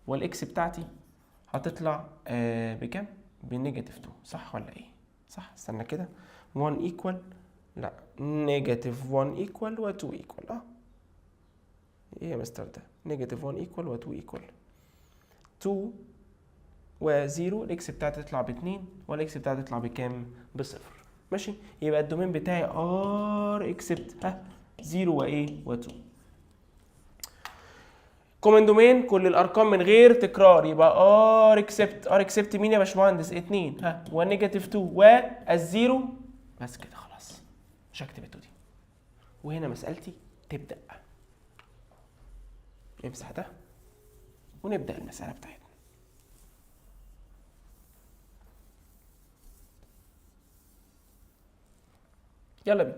وال x بتاعتي هتطلع بكام؟ ب negative 2، صح ولا ايه؟ صح، استنى كده، 1 equal لا negative 1 equal و 2 equal، ايه يا مستر ده؟ negative 1 equal و 2 equal 2 و 0، ال x بتاعتي تطلع ب 2 وال x بتاعتي تطلع بكام؟ بصفر. ماشي، يبقى ال domain بتاعي R except ها 0 وايه؟ و 2. common domain كل الارقام من غير تكرار، يبقى R except، R except مين يا باشمهندس؟ 2 ها و negative 2 وال zero، بس كده خلاص مش هكتب ال two دي. وهنا مسألتي تبدأ. امسح ده ونبدأ المسألة بتاعتنا. يلا بينا.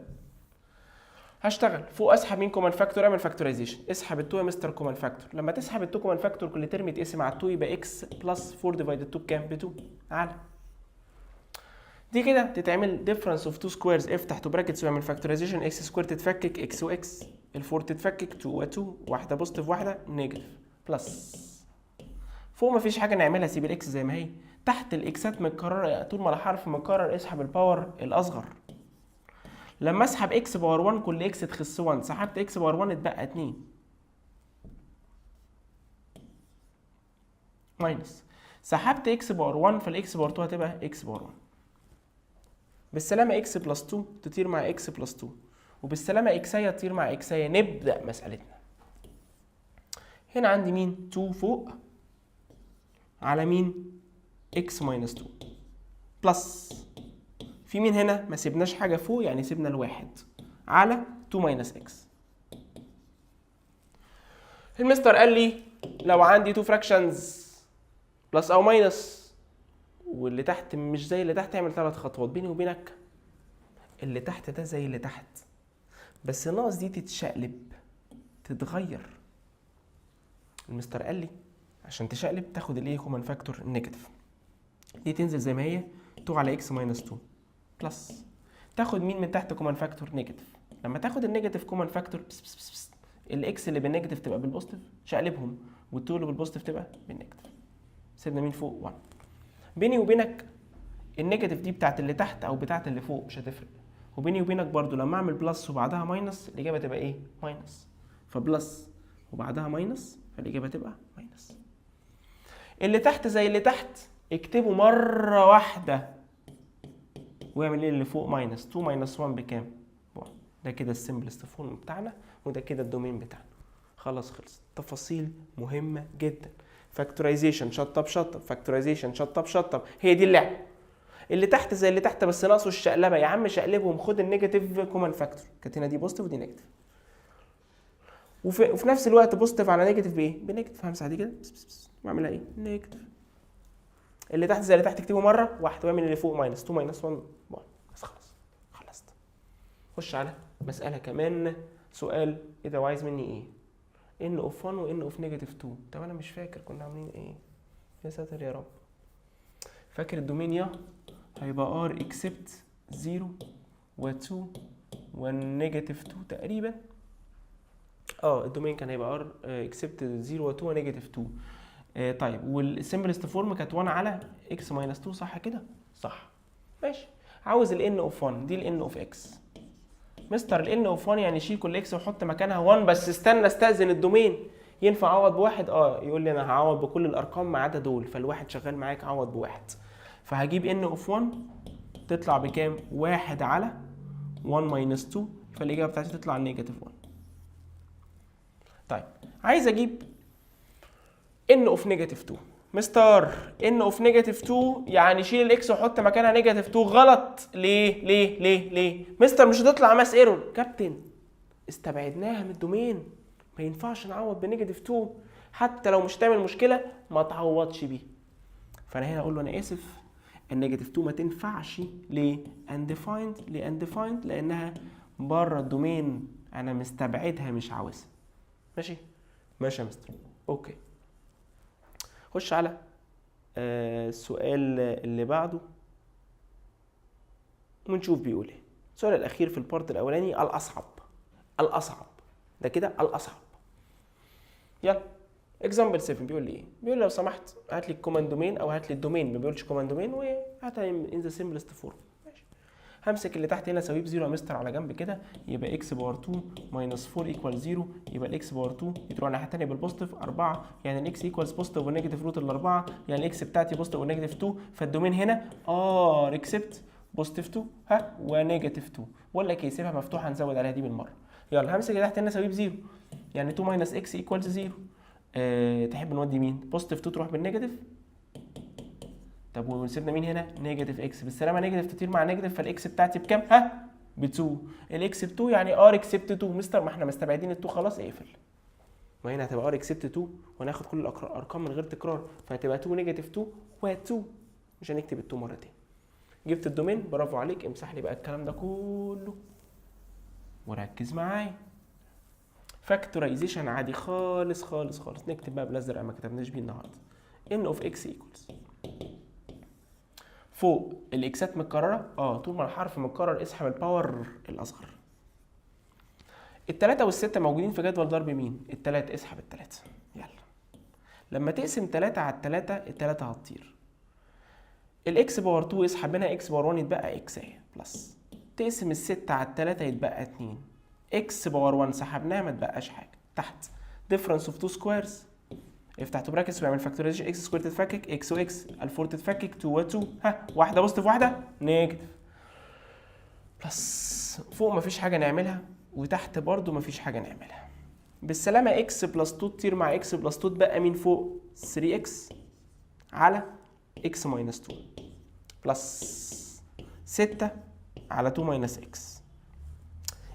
هشتغل فوق، اسحب مين common factor؟ اعمل factorization، اسحب ال2 يا مستر common factor. لما تسحب ال2 common factor كل term يتقسم على 2 يبقى x plus 4 divided 2 بكام؟ ب 2. تعالى دي كده تتعمل difference of 2 squares، افتح two brackets واعمل factorization، x square تتفكك x و x، ال4 تتفكك 2 و 2، واحدة positive واحدة negative، plus فوق مفيش حاجة نعملها، سيب ال x زي ما هي. تحت ال x ات متكررة، طول ما الحرف متكرر اسحب ال power الاصغر. لما اسحب x power 1 كل x تخس 1، سحبت x power 1 اتبقى 2 minus، سحبت x power 1 فال x power 2 هتبقى x power 1. بالسلامة x plus 2 تطير مع x plus 2، وبالسلامه x ايه تطير مع x ايه. نبدا مسالتنا. هنا عندي مين؟ 2 فوق على مين؟ x minus 2 plus في مين هنا؟ ما سيبناش حاجة فوق يعني سيبنا الواحد على 2 minus x. المستر قال لي لو عندي 2 fractions plus او minus واللي تحت مش زي اللي تحت اعمل 3 خطوات. بيني وبينك اللي تحت ده زي اللي تحت، بس الناقص دي تتشقلب تتغير. المستر قال لي عشان تشقلب تاخد الايه common factor ال negative، دي تنزل زي ما هي 2 على x minus 2 plus تاخد مين من تحت common factor؟ negative. لما تاخد ال negative common factor، بس بس بس بس، ال x اللي بال negative تبقى بال positive، شقلبهم، وال2 اللي بال positive تبقى بال negative. سيبنا مين فوق؟ 1. بيني وبينك ال negative دي بتاعت اللي تحت او بتاعت اللي فوق مش هتفرق. وبيني وبينك برضو لما اعمل plus وبعدها minus الاجابة تبقى ايه؟ minus. ف plus وبعدها minus فالاجابه تبقى minus. اللي تحت زي اللي تحت، اكتبه مرة واحدة واعمل ايه اللي فوق؟ minus. 2 minus 1 بكام؟ 1. ده كده ال simplest form بتاعنا وده كده ال domain بتاعنا. خلاص خلصت. تفاصيل مهمة جدا. factorization شطب شطب، factorization شطب شطب، هي دي اللعبه. اللي تحت زي اللي تحت بس ناقصه الشقلبه. يا عم شقلبهم، خد ال negative common factor، كانت هنا دي positive ودي negative، وفي نفس الوقت positive على negative بايه؟ ب negative. همسح دي كده بس بس بس واعملها ايه؟ negative. اللي تحت زي اللي تحت، اكتبه مرة واحدة واعمل اللي فوق minus. 2 minus 1، 1. بس خلاص خلصت. خش على مسالة كمان. سؤال ايه ده؟ وعايز مني ايه؟ n of 1 و n of negative 2. طب انا مش فاكر كنا عاملين ايه. يا ساتر يا رب. فاكر ال domain يا هيبقى R except 0 و2 و negative 2 تقريبا. ال domain كان هيبقى R except 0 و2 و negative 2. طيب، وال simplest form كانت 1 على x minus 2، صح كده؟ صح. ماشي. عاوز ال n of 1، دي ال n of x. مستر، ال n of 1 يعني شيل كل x وحط مكانها 1. بس استنى، استاذن، ال domain ينفع اعوض بواحد؟ اه، يقول لي انا هعوض بكل الارقام ما عدا دول، فالواحد شغال معاك، عوض بواحد. فهجيب n of 1 تطلع بكام؟ واحد على 1 minus 2، فالاجابه بتاعتي تطلع negative 1. طيب، عايز اجيب n of negative 2. مستر، n of negative 2 يعني شيل ال x وحط مكانها negative 2. غلط. ليه ليه ليه ليه؟ مستر، مش هتطلع math error؟ كابتن، استبعدناها من ال domain، ما ينفعش نعوض ب negative 2. حتى لو مش هتعمل مشكلة ما تعوضش بيه. فانا هنا اقول له انا اسف، ال negative 2 ما تنفعش. ليه؟ undefined. ليه undefined؟ لانها بره ال domain، انا مستبعدها، مش عاوزها. ماشي؟ ماشي يا مستر. okay، خش على السؤال اللي بعده ونشوف بيقول ايه. السؤال الاخير في ال part الاولاني، الاصعب، الاصعب، ده كده الاصعب. يلا، example 7 بيقول لي ايه؟ بيقول لي لو سمحت هات لي ال common domain او هات لي ال domain، ما بيقولش common domain، وهاتها in the simplest form. ماشي. همسك اللي تحت هنا اساويه ب zero يا مستر على جنب كده، يبقى x power 2 minus 4 equal 0. يبقى ال x power 2 يتروح الناحية الثانية بال positive 4، يعني ال x equals positive و negative root الاربعه، يعني ال x بتاعتي positive و negative 2. فال domain هنا R except positive 2 ها و negative 2. بقول لك ايه، سيبها مفتوحه، نزود عليها دي بالمره. يلا، همسك اللي تحت هنا اساويه ب zero، يعني 2 minus x equals 0. تحب نودي مين؟ positive 2 تروح بال negative. طب وسيبنا مين هنا؟ negative x. بالسلامه، negative تطير مع negative، فال x بتاعتي بكام؟ ها، ب 2. ال x ب 2 يعني R except 2. مستر، ما احنا مستبعدين ال 2. خلاص اقفل. ما هنا هتبقى R except 2 وهناخد كل الارقام من غير تكرار، فهتبقى 2 negative 2 و2، مش هنكتب ال 2 مرتين. جبت ال domain، برافو عليك. امسح لي بقى الكلام ده كله وركز معايا. factorization عادي خالص خالص خالص. نكتب بقى بالازرق، ما كتبناش بيه النهارده. n of x equals، فوق ال x ات متكرره، طول ما الحرف متكرر اسحب ال power الاصغر. التلاتة والستة موجودين في جدول ضرب مين؟ التلاتة، اسحب التلاتة. يلا، لما تقسم تلاتة على التلاتة، التلاتة هتطير. ال x power 2 اسحب منها x power 1 يتبقى x اهي، plus تقسم الستة على التلاتة يتبقى 2، x power 1 سحبناها ما تبقاش حاجة. تحت difference of 2 squares، افتح two brackets واعمل factorization. x square تتفكك x و x، ال four تتفكك 2 و 2، ها، واحدة positive واحدة negative. plus فوق مفيش حاجة نعملها وتحت برضو مفيش حاجة نعملها. بالسلامة، x plus 2 تطير مع x plus 2، تبقى مين فوق؟ 3 x على x minus 2 plus 6 على 2 minus x.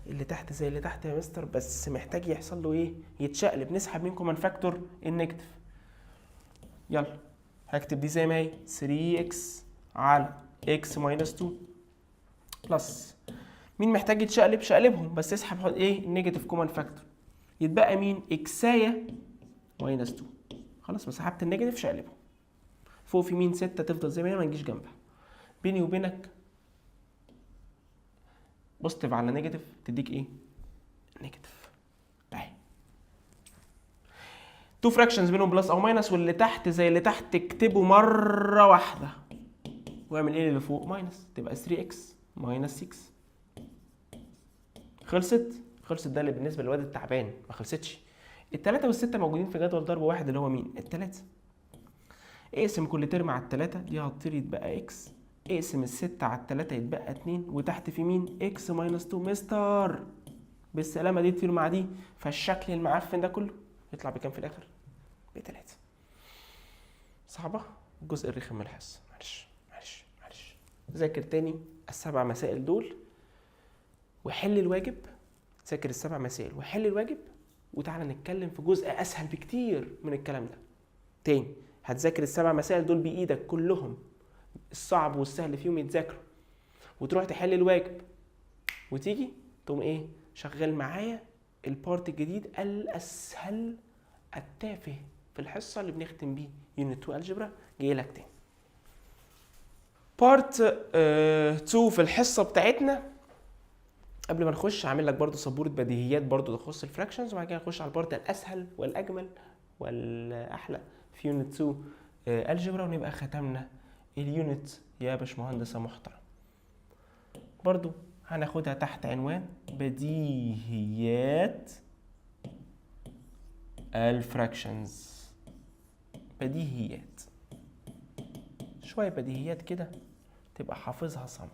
اللي تحت زي اللي تحت يا مستر، بس محتاج يحصل له ايه؟ يتشقلب. نسحب مين common factor؟ ال negative. يلا، هكتب دي زي ما هي 3 x على x minus 2 plus، مين محتاج يتشقلب؟ شقلبهم، بس اسحب ايه؟ ال negative common factor. يتبقى مين؟ x ايه minus 2. خلاص، ما سحبت ال negative، شقلبهم. فوق في مين؟ 6 تفضل زي ما هي، ما نجيش جنبها. بيني وبينك positive على negative تديك ايه؟ negative. اهي two fractions بينهم plus او minus، واللي تحت زي اللي تحت اكتبه مرة واحدة واعمل ايه اللي فوق؟ minus، تبقى 3 x minus 6. خلصت؟ خلصت. ده اللي بالنسبة للواد التعبان. ما خلصتش. التلاتة والستة موجودين في جدول ضرب واحد، اللي هو مين؟ التلاتة. اقسم كل term على التلاتة، دي هتطير يتبقى x. اقسم الستة على التلاتة يتبقى اتنين، وتحت في مين؟ x minus 2. مستر بالسلامة، دي تطير مع دي، فالشكل المعفن ده كله يطلع بكام في الآخر؟ بتلاتة. صعبة؟ الجزء الرخم من الحصة، معلش معلش معلش. ذاكر تاني السبع مسائل دول وحل الواجب. ذاكر السبع مسائل وحل الواجب، وتعالى نتكلم في جزء اسهل بكتير من الكلام ده. تاني، هتذاكر السبع مسائل دول بايدك كلهم، الصعب والسهل فيهم يتذاكروا، وتروح تحل الواجب وتيجي تقوم ايه؟ شغال معايا ال part الجديد الاسهل التافه في الحصة اللي بنختم بيه unit 2 algebra. جاي لك تاني part 2 في الحصة بتاعتنا. قبل ما نخش هعمل لك برضو سبورة بديهيات برضو تخص ال fractions، وبعد كده نخش على ال part الاسهل والاجمل والاحلى في unit 2 algebra، ونبقى ختمنا ال unit يا باشمهندس محترم. برضو هناخدها تحت عنوان بديهيات ال fractions. بديهيات، شوية بديهيات كده تبقى حافظها صم.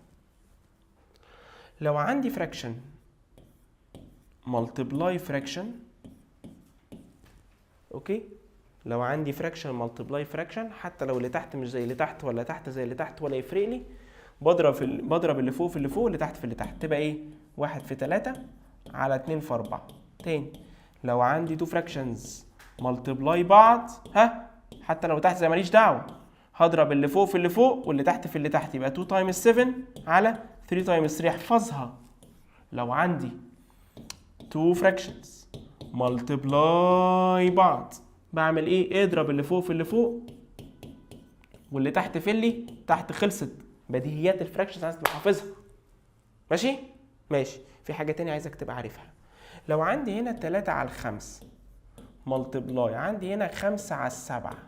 لو عندي fraction multiply fraction، okay، لو عندي fraction multiply fraction، حتى لو اللي تحت مش زي اللي تحت ولا تحت زي اللي تحت ولا يفرق لي، بضرب اللي فوق في اللي فوق واللي تحت في اللي تحت، تبقى ايه؟ واحد في تلاتة على اتنين في أربعة. تاني، لو عندي two fractions multiply بعض، ها، حتى لو تحت زي ماليش دعوة، هضرب اللي فوق في اللي فوق واللي تحت في اللي تحت، يبقى 2 times 7 على 3 times 3. احفظها. لو عندي two fractions multiply بعض بعمل ايه؟ اضرب اللي فوق في اللي فوق واللي تحت في اللي تحت. خلصت. بديهيات ال fractions عايز تبقى حافظها. ماشي؟ ماشي. في حاجة تانية عايزك تبقى عارفها. لو عندي هنا 3 على الخمس multiply عندي هنا 5 على السبعة،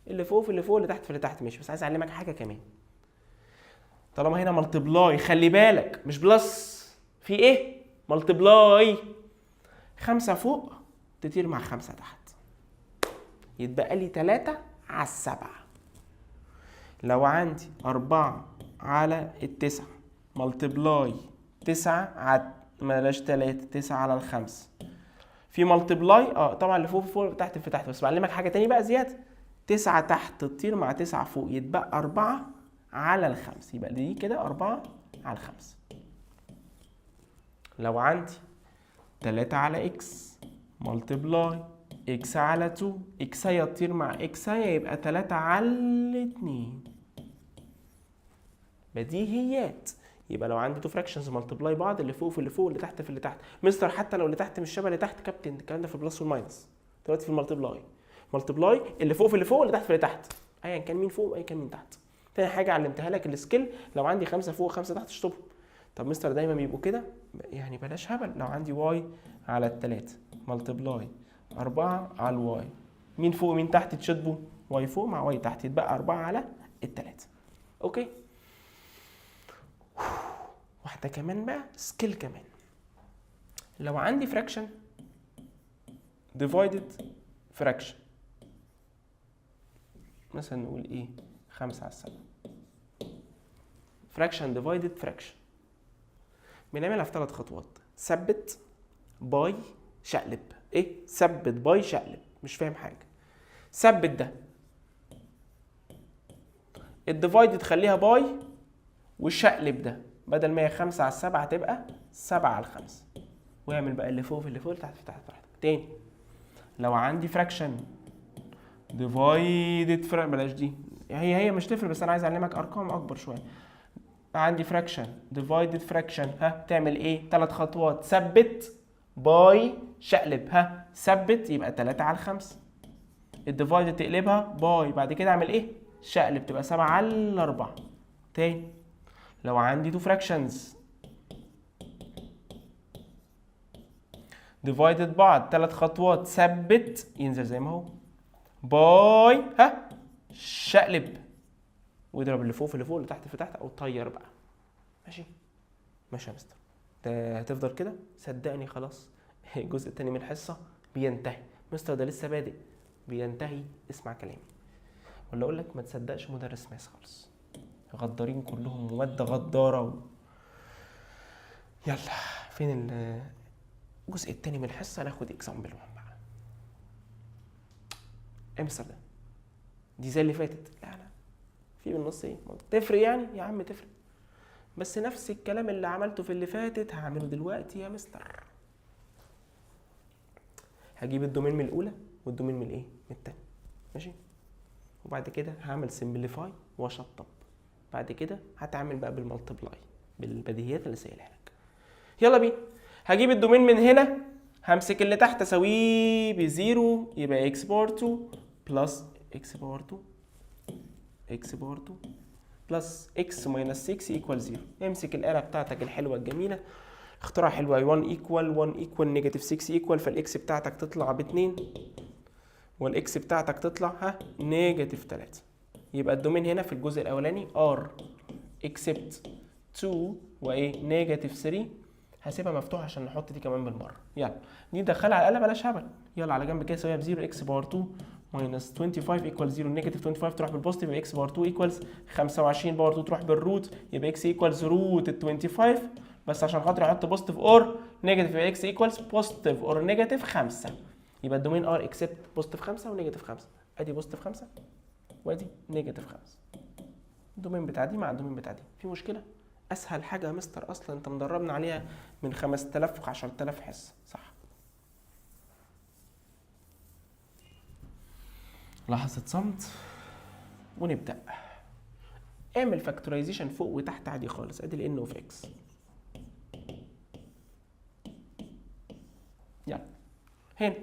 اللي فوق في اللي فوق اللي تحت في اللي تحت. ماشي؟ بس عايز اعلمك حاجة كمان. طالما هنا multiply، خلي بالك مش plus، في ايه؟ multiply. خمسة فوق تطير مع خمسة تحت، يتبقى لي 3 على السبعة. لو عندي 4 على التسعة multiply تسعة على، بلاش تلاتة، 9 على الخمس، في multiply؟ اه طبعا، اللي فوق في فوق تحت في تحت. بس بعلمك حاجة تاني بقى زيادة: تسعة تحت تطير مع تسعة فوق، يتبقى 4 على الخمس. يبقى دي كده 4 على الخمس. لو عندي تلاتة على x multiply x على 2، x يطير مع x، يبقى 3 على 2. بديهيات. يبقى لو عندي two fractions multiply بعض، اللي فوق في اللي فوق واللي تحت في اللي تحت. مستر، حتى لو اللي تحت مش شبه اللي تحت؟ كابتن، الكلام ده في ال plus وال minus، دلوقتي في ال multiply. multiply اللي فوق في اللي فوق واللي تحت في اللي تحت، ايا كان مين فوق وايا كان مين تحت. تاني حاجة علمتها لك ال skill: لو عندي خمسة فوق وخمسة تحت اشطبهم. طب مستر، دايما بيبقوا كده يعني؟ بلاش هبل. لو عندي y على التلاتة multiply 4 على ال y، مين فوق ومين تحت تشطبوا؟ y فوق مع y تحت، يتبقى 4 على التلاتة. okay، واحدة كمان بقى، skill كمان. لو عندي fraction divided fraction، مثلا نقول ايه؟ 5 على السبعة fraction divided fraction، بنعملها في ثلاث خطوات: ثبت، by، شقلب. ايه ثبت، by، شقلب؟ مش فاهم حاجه. ثبت ده، ال divided خليها by، والشقلب ده، بدل ما هي 5 على السبعة تبقى 7 على الخمسة، واعمل بقى اللي فوق في اللي فوق اللي تحت في تحت براحتك. تاني، لو عندي fraction divided fraction، بلاش دي، هي هي مش تفرق، بس انا عايز اعلمك ارقام اكبر شويه. عندي fraction divided fraction، ها، تعمل ايه؟ ثلاث خطوات: ثبت، by، شقلب. ها، ثبت يبقى 3 على 5، ال divided تقلبها by، بعد كده اعمل ايه؟ شقلب، تبقى 7 على 4. تاني، لو عندي two fractions divided بعض، ثلاث خطوات، ثبت ينزل زي ما هو by ها شقلب، واضرب اللي فوق في اللي فوق، اللي تحت في تحت، او طير بقى. ماشي ماشي يا مستر، ده هتفضل كده؟ صدقني خلاص الجزء التاني من الحصة بينتهي. مستر ده لسه بادئ، بينتهي. اسمع كلامي ولا اقول لك ما تصدقش مدرس math خالص، غدارين كلهم ومادة غداره يلا فين الجزء التاني من الحصة؟ ناخد example 1 بقى. ايه مستر ده؟ دي زي اللي فاتت. لا لا، في بالنص ايه تفرق يعني؟ يا عم تفرق، بس نفس الكلام اللي عملته في اللي فاتت هعمله دلوقتي يا مستر. هجيب ال domain من الاولى وال domain من الايه؟ من التانية، ماشي؟ وبعد كده هعمل simplify واشطب، بعد كده هتعامل بقى بال multiply بالبديهيات اللي سايلها لك. يلا بينا. هجيب ال domain من هنا، همسك اللي تحت اساويه ب zero، يبقى x power 2 plus x power 2 x power 2 plus x minus 6 equal 0. امسك الآلة بتاعتك الحلوة الجميلة، اختراع حلو، 1 equal 1 equal negative 6 equal، فال x بتاعتك تطلع ب 2 وال x بتاعتك تطلع ها negative 3. يبقى ال domain هنا في الجزء الاولاني R except 2 وايه؟ negative 3. هسيبها مفتوحة عشان نحط دي كمان بالمره. يلا دي ندخلها على الاله، بلاش هبل. يلا على جنب كده، سويها ب 0، x power 2 minus 25 equal 0، negative 25 تروح بال positive، يبقى x power 2 equals 25 power 2 تروح بال root، يبقى x equals root ال 25. بس عشان خاطر احط positive or negative، يبقى x equals positive or negative 5. يبقى ال domain R except positive 5 و negative 5. ادي positive 5 وادي negative 5. ال domain بتاع دي مع ال domain بتاع دي، في مشكله؟ اسهل حاجة يا مستر، اصلا انت مدربنا عليها من 5000 و 10000 حصه، صح؟ لحظة صمت ونبدا. اعمل factorization فوق وتحت عادي خالص. ادي ال n of x. يلا هنا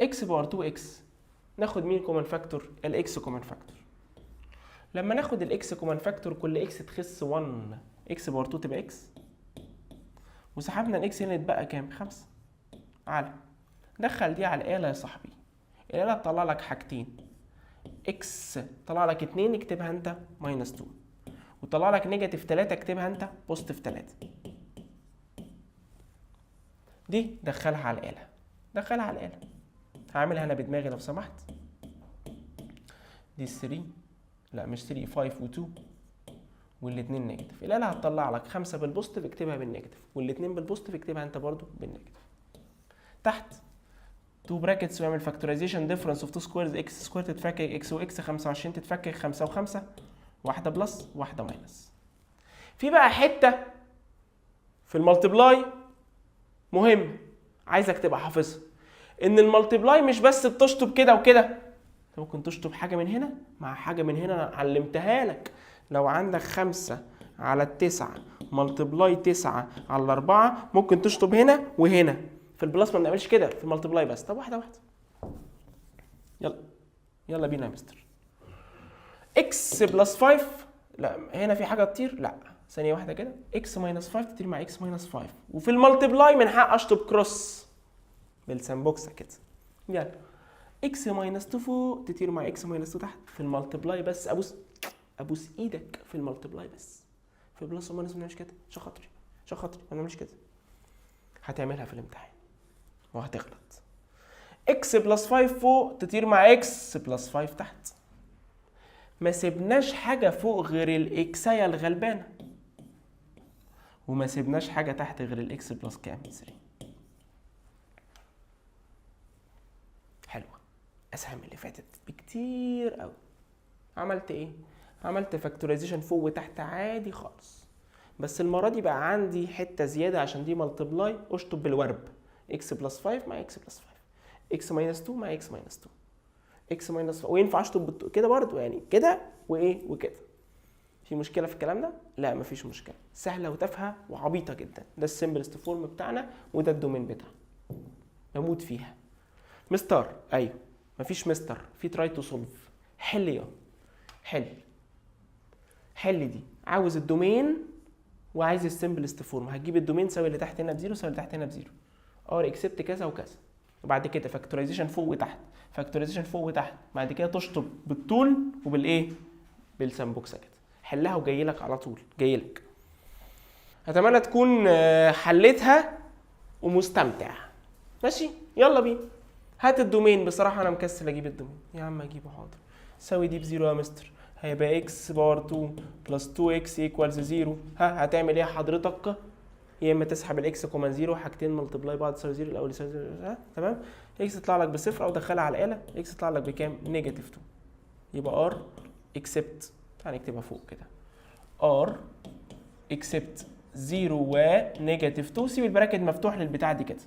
x power 2 x، ناخد مين common factor؟ ال x common factor. لما ناخد ال x common factor كل x تخس 1، x power 2 تبقى x، وسحبنا ال x هنا يتبقى كام؟ 5. على دخل دي على الآلة يا صاحبي، الآلة تطلع لك حاجتين، x طلع لك 2 اكتبها انت minus 2، وطلع لك negative 3 اكتبها انت positive 3. دي دخلها على الآلة، دخلها على الآلة. هعملها انا بدماغي لو سمحت. دي 3، لا مش 3، 5 و2 والاتنين negative. الآلة هتطلع لك 5 بال positive اكتبها بال negative، والاتنين بال positive اكتبها انت برضو بال negative. تحت 2 brackets ويعمل factorization difference of 2 squares، x square تتفكك x و x، 25 تتفكك 5 و5، واحدة plus واحدة minus. في بقى حتة في ال multiply مهم عايزك تبقى حافظها، ان ال multiply مش بس بتشطب كده وكده، انت ممكن تشطب حاجة من هنا مع حاجة من هنا. انا علمتها لك، لو عندك 5 على 9 multiply 9 على 4 ممكن تشطب هنا وهنا. في ال plus ما بنعملش كده، في ال multiply بس. طب واحدة واحدة، يلا يلا بينا يا مستر. x plus 5، لا هنا في حاجة تطير، لا ثانية واحدة كده، x minus 5 تطير مع x minus 5، وفي ال multiply من حق اشطب cross بالسامبوكسه كده. يلا x minus 2 فوق تطير مع x minus 2 تحت في ال multiply بس. ابوس ايدك في ال multiply بس، في plus و minus ما بنعملش كده، عشان خاطري عشان خاطري ما بنعملش كده. هتعملها في الامتحان وهتغلط. x plus 5 فوق تطير مع x plus 5 تحت. ما سيبناش حاجة فوق غير ال x اية الغلبانة، وما سيبناش حاجة تحت غير ال x plus كام؟ 3. حلوة، أسهل من اللي فاتت بكتير قوي. عملت إيه؟ عملت factorization فوق وتحت عادي خالص، بس المرة دي بقى عندي حتة زيادة عشان دي multiply. اشطب بالورب، x plus 5 مع x plus 5، x minus 2 مع x minus 2، x minus 5، وينفع اشطب كده برضو، يعني كده وايه وكده. في مشكلة في الكلام ده؟ لا مفيش مشكلة، سهلة وتافهة وعبيطة جدا. ده ال simplest form بتاعنا وده ال domain بتاعنا، بموت فيها. مستر ايوه مفيش مستر، في try to solve. حل يا حل، حل دي. عاوز ال domain وعايز ال simplest form. هتجيب ال domain ساوي اللي تحت هنا ب zero ساوي اللي تحت هنا ب zero. R except كذا وكذا، وبعد كده factorization فوق وتحت، factorization فوق وتحت، بعد كده تشطب بالطول وبالايه؟ بالسمبوكسه كده. حلها وجاي لك على طول، جاي لك. اتمنى تكون حليتها ومستمتع. ماشي، يلا بينا. هات ال domain. بصراحة انا مكسل اجيب ال domain. يا عم اجيبه، حاضر. ساوي دي ب zero يا مستر، هيبقى x power 2 plus 2 x equals 0. ها، هتعمل ايه حضرتك؟ يا اما تسحب ال x common 0، حاجتين multiply بعض تساوي 0، الاول يساوي 0. ها، تمام، x يطلع لك بصفر، او دخلها على الاله، x يطلع لك بكام؟ negative 2. يبقى R except، تعال نكتبها فوق كده، R except 0 و negative 2. سيب ال bracket مفتوح للبتاع دي كده.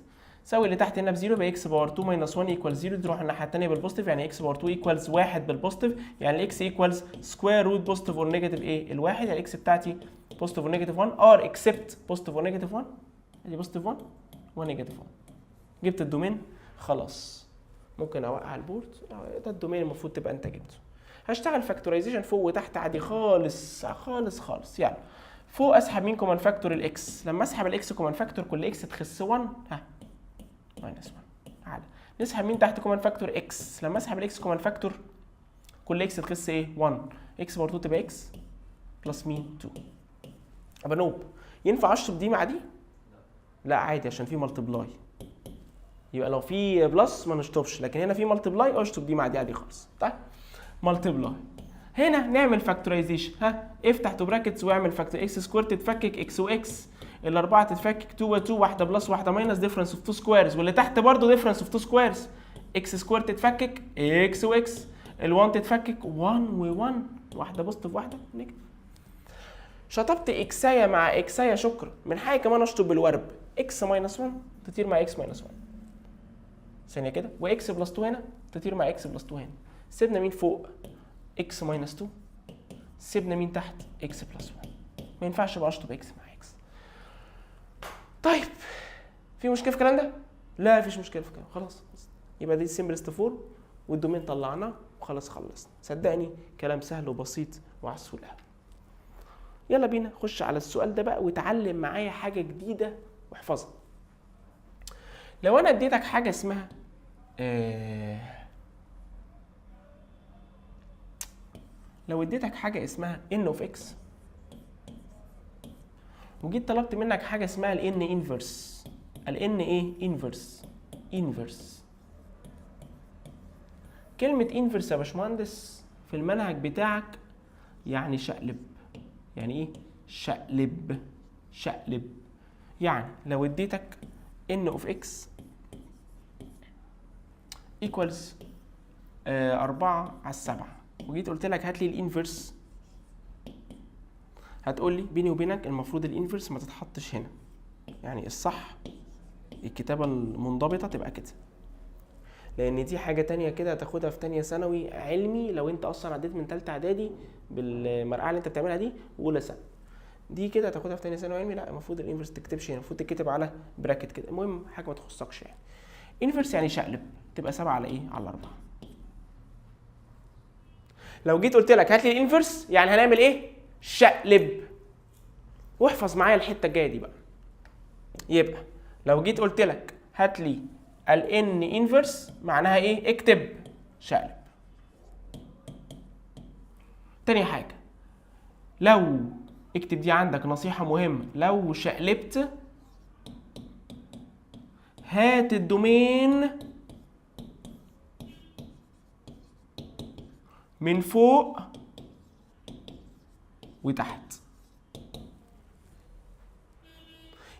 ساوي اللي تحت هنا ب zero، يبقى x power 2 minus 1 equal 0. تروح الناحية الثانية بال positive، يعني x power 2 equals 1 بال positive، يعني ال x equals square root positive or negative ايه؟ الواحد. يعني ال x بتاعتي positive or negative 1. R except positive or negative 1، ادي positive 1 و negative 1. جبت ال domain خلاص، ممكن اوقع ال board. ده ال domain المفروض تبقى انت جبته. هشتغل factorization فوق وتحت عادي خالص خالص خالص. يعني فوق اسحب مين common factor؟ ال x. لما اسحب ال x common factor، كل x تخس 1، ها، minus 1 على. نسحب مين تحت common factor؟ x. لما اسحب ال x common factor، كل x تخس ايه؟ 1. x power 2 تبقى x plus مين؟ 2. ابقى نوب. ينفع اشطب دي مع دي؟ لا، عادي، عشان في multiply. يبقى لو في plus ما نشطبش، لكن هنا في multiply، اشطب دي مع دي عادي خالص. طيب، multiply هنا نعمل factorization. ها، افتح two brackets واعمل factor. x square تتفكك x و x، الاربعة تتفكك 2 و 2، واحدة plus واحدة minus، difference of 2 squares، واللي تحت برضه difference of 2 squares. x square تتفكك x و x، ال1 تتفكك 1 و1، واحدة positive واحدة negative. شطبت اكسايه مع اكسايه، شكرا. من حقي كمان اشطب بالورب. x minus 1 تطير مع x minus 1، ثانية كده، و x plus 2 هنا تطير مع x plus 2 هنا. سيبنا مين فوق؟ x minus 2. سيبنا مين تحت؟ x plus 1. ما ينفعش بقى اشطب x مع x. طيب، في مشكلة في الكلام ده؟ لا، مفيش مشكلة في الكلام. خلاص، يبقى دي simplest form وال domain طلعناه وخلاص، خلصنا. صدقني كلام سهل وبسيط وعسول قوي. يلا بينا خش على السؤال ده بقى، وتعلم معايا حاجة جديدة واحفظها. لو انا اديتك حاجة اسمها لو اديتك حاجة اسمها n of x، وجيت طلبت منك حاجة اسمها ال n inverse، ال n ايه؟ inverse. inverse، كلمة inverse يا باشمهندس في المنهج بتاعك يعني شقلب. يعني ايه شقلب؟ شقلب يعني لو اديتك n of x equals 4 على 7، وجيت قلت لك هات لي ال inverse، هتقول لي بيني وبينك المفروض ال inverse ما تتحطش هنا، يعني الصح الكتابة المنضبطة تبقى كده، لان دي حاجة تانية كده هتاخدها في تانية ثانوي علمي لو انت اصلا عديت من تالتة اعدادي بالمرقعة اللي انت بتعملها دي واولى ثانوي. دي كده هتاخدها في تانية ثانوي علمي. لا، المفروض ال inverse تكتبش هنا، المفروض تتكتب على bracket كده. المهم حاجة ما تخصكش. يعني inverse يعني شقلب، تبقى 7 على ايه؟ على 4. لو جيت قلت لك هات لي ال inverse، يعني هنعمل ايه؟ شقلب. واحفظ معايا الحتة الجاية دي بقى. يبقى لو جيت قلت لك هات لي ال n inverse، معناها ايه؟ اكتب شقلب. تاني حاجه، لو اكتب دي عندك نصيحة مهمه، لو شقلبت هات ال domain من فوق وتحت.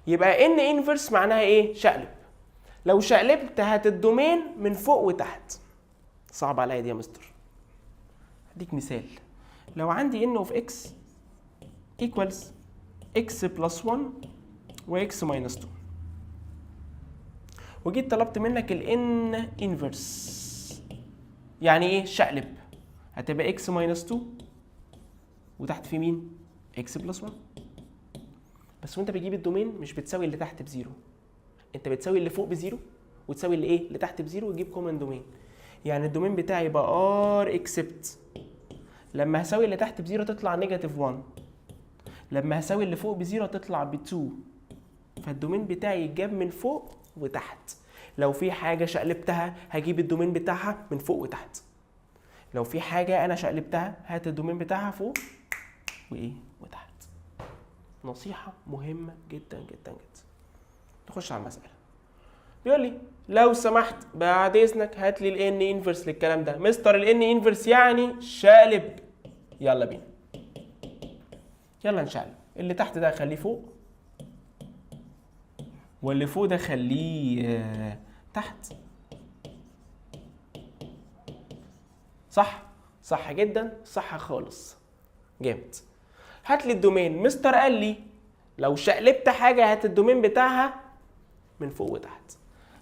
يبقى n inverse معناها ايه؟ شقلب. لو شقلبت هات ال domain من فوق وتحت. صعب عليا دي يا مستر. هديك مثال. لو عندي n of x equals x plus 1 و x minus 2، وجيت طلبت منك ال n inverse، يعني ايه؟ شقلب. هتبقى x minus 2 وتحت في مين؟ x plus 1. بس وانت بتجيب ال domain مش بتساوي اللي تحت ب zero، انت بتساوي اللي فوق ب zero وتساوي اللي ايه؟ اللي تحت ب zero، وتجيب common domain. يعني ال domain بتاعي يبقى R except، لما هساوي اللي تحت ب zero تطلع negative 1، لما هساوي اللي فوق ب zero تطلع ب 2. فال domain بتاعي يتجاب من فوق وتحت. لو في حاجة شقلبتها هجيب ال domain بتاعها من فوق وتحت. لو في حاجة انا شقلبتها هات ال domain بتاعها فوق وايه؟ وتحت. نصيحة مهمة جدا جدا جدا. نخش على المسالة. بيقول لي لو سمحت بعد اذنك هات لي ال n inverse للكلام ده. مستر ال n inverse يعني شقلب. يلا بينا، يلا نشقلب. اللي تحت ده خليه فوق، واللي فوق ده خليه تحت. صح؟ صح جدا، صح خالص، جامد. هات لي ال domain. مستر قال لي لو شقلبت حاجة هات ال domain بتاعها من فوق وتحت.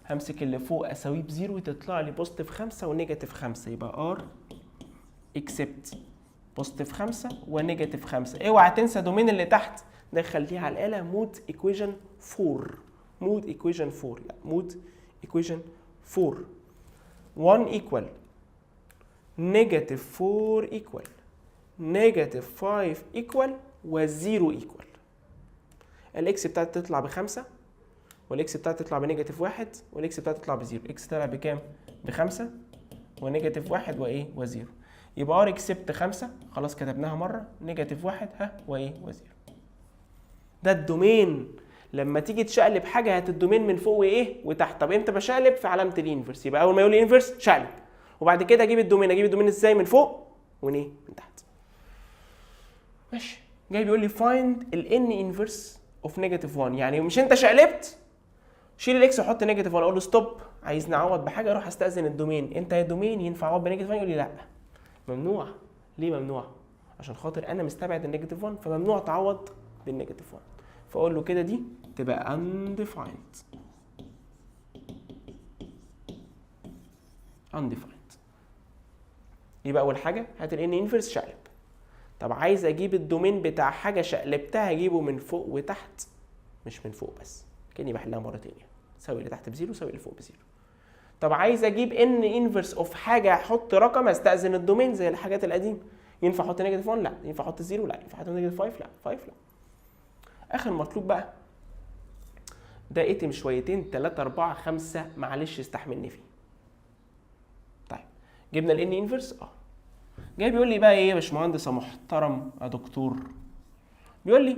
همسك اللي فوق اساويه ب zero وتطلع لي positive 5 و negative 5، يبقى R except positive 5 و negative 5. اوعى تنسى domain اللي تحت ده، خليه على الآلة mode equation 4، mode equation 4، لا mode equation 4. 1 equal negative 4 equal negative 5 equal و0 equal. ال x بتاعتي تطلع ب5، وال x بتاعتي تطلع ب negative 1، وال x بتاعتي تطلع ب zero. x طلع بكام؟ ب5 و negative 1 وايه؟ و zero. يبقى R except 5، خلاص كتبناها مرة، negative 1 ها وايه؟ و zero. ده ال domain. لما تيجي تشقلب حاجة هات ال domain من فوق وايه؟ وتحت. طب امتى بشقلب؟ في علامة ال inverse. يبقى اول ما يقول لي inverse شقلب، وبعد كده اجيب ال domain. اجيب ال domain ازاي؟ من فوق ومن ايه؟ من تحت. ماشي. جاي بيقول لي find ال n inverse of negative 1. يعني مش انت شقلبت، شيل ال x وحط negative 1. اقول له stop، عايز نعوض بحاجة، اروح استاذن ال domain. انت يا domain ينفع اعوض ب negative 1؟ يقول لي لا ممنوع. ليه ممنوع؟ عشان خاطر انا مستبعد ال negative 1، فممنوع تعوض بال negative 1. فاقول له كده دي تبقى undefined. undefined. يبقى اول حاجة هات ال n inverse شقلب. طب عايز اجيب ال domain بتاع حاجة شقلبتها، اجيبه من فوق وتحت مش من فوق بس، كاني بحلها مرتين يعني. ساوي اللي تحت ب zero، ساوي اللي فوق ب zero. طب عايز اجيب n inverse of حاجة، احط رقم، استاذن ال domain زي الحاجات القديمة. ينفع احط negative 1؟ لا. ينفع احط 0؟ لا. ينفع احط negative 5؟ لا. 5 لا. اخر مطلوب بقى ده اتم شويتين 3 4 5، معلش استحملني فيه. طيب جبنا ال n inverse. جاي بيقول لي بقى ايه يا باشمهندس يا محترم يا دكتور؟ بيقول لي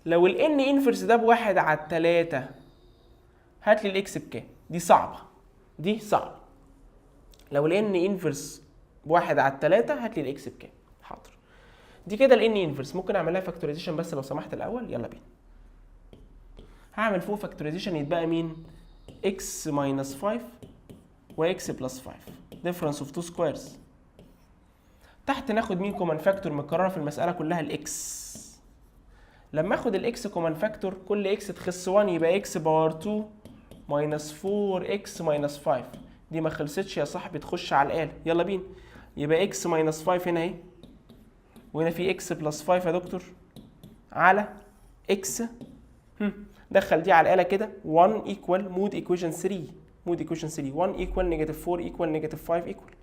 لو ال n inverse ده بواحد على التلاتة هات لي ال x بكام. دي صعبة، دي صعبة. لو ال n inverse بواحد على التلاتة هات لي ال x بكام. حاضر. دي كده ال n inverse، ممكن اعمل لها factorization بس لو سمحت الاول. يلا بينا. هعمل فوق factorization، يتبقى مين؟ x minus 5 و x plus 5، difference of two squares. تحت ناخد مين common factor متكررة في المسالة كلها؟ ال x. لما اخد ال x common factor كل x تخس 1، يبقى x power 2 minus 4 x minus 5. دي ما خلصتش يا صاحبي، تخش على الاله. يلا بينا. يبقى x minus 5 هنا اهي، وهنا في x plus 5 يا دكتور على x. دخل دي على الاله كده، 1 equal mode equation 3، mode equation 3، 1 equal negative 4 equal negative 5 equal.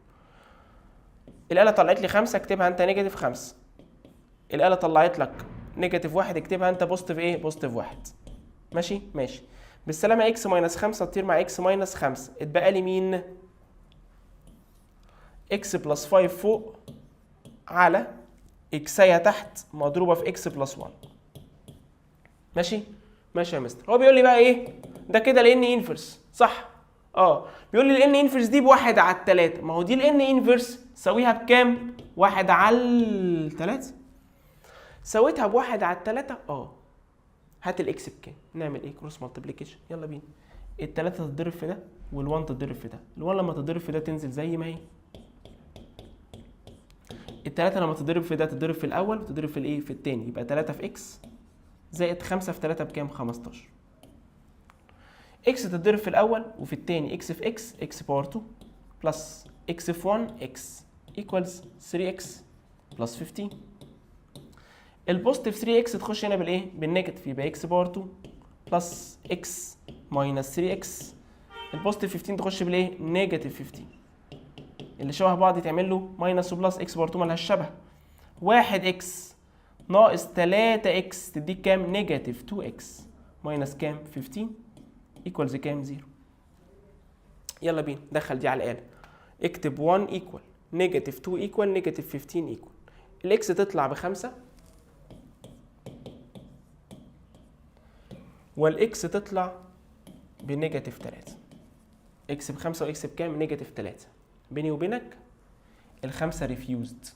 الاله طلعت لي 5، اكتبها انت negative 5. الاله طلعت لك negative 1، اكتبها انت positive ايه؟ positive 1. ماشي ماشي. بالسلامة. x minus 5 تطير مع x minus 5، اتبقى لي مين؟ x plus 5 فوق على x ايه تحت مضروبة في x plus 1. ماشي ماشي يا مستر. هو بيقول لي بقى ايه ده كده؟ ال n inverse صح؟ بيقول لي ال n inverse دي بواحد على التلاتة. ما هو دي ال n inverse سويها بكام؟ واحد على التلاتة. سويتها بواحد على التلاتة. هات ال x بكام؟ نعمل ايه؟ cross multiplication. يلا بينا. التلاتة تتضرب في ده وال1 تتضرب في ده. ال1 لما تتضرب في ده تنزل زي ما هي. التلاتة لما تتضرب في ده تتضرب في الاول وتتضرب في الايه؟ في التاني. يبقى 3 في x زائد 5 في 3 بكام؟ 15. x تتضرب في الاول وفي التاني، x في x x power 2 plus x في 1 x equals 3 x plus 15. ال positive 3 x تخش هنا بالايه؟ بال negative، يبقى x power 2 plus x minus 3 x. ال positive 15 تخش بالايه؟ negative 15. اللي شبه بعض يتعمل له minus و plus، x power 2 مالهاش شبه. 1 x ناقص 3 x تديك كام؟ negative 2 x minus كام؟ 15. equals كام؟ 0. يلا بينا، دخل دي على الآلة، اكتب 1 equal negative 2 equal negative 15 equal، ال x تطلع ب5 وال x تطلع ب negative 3. x ب5 و x بكام؟ negative 3. بيني وبينك ال5 refused.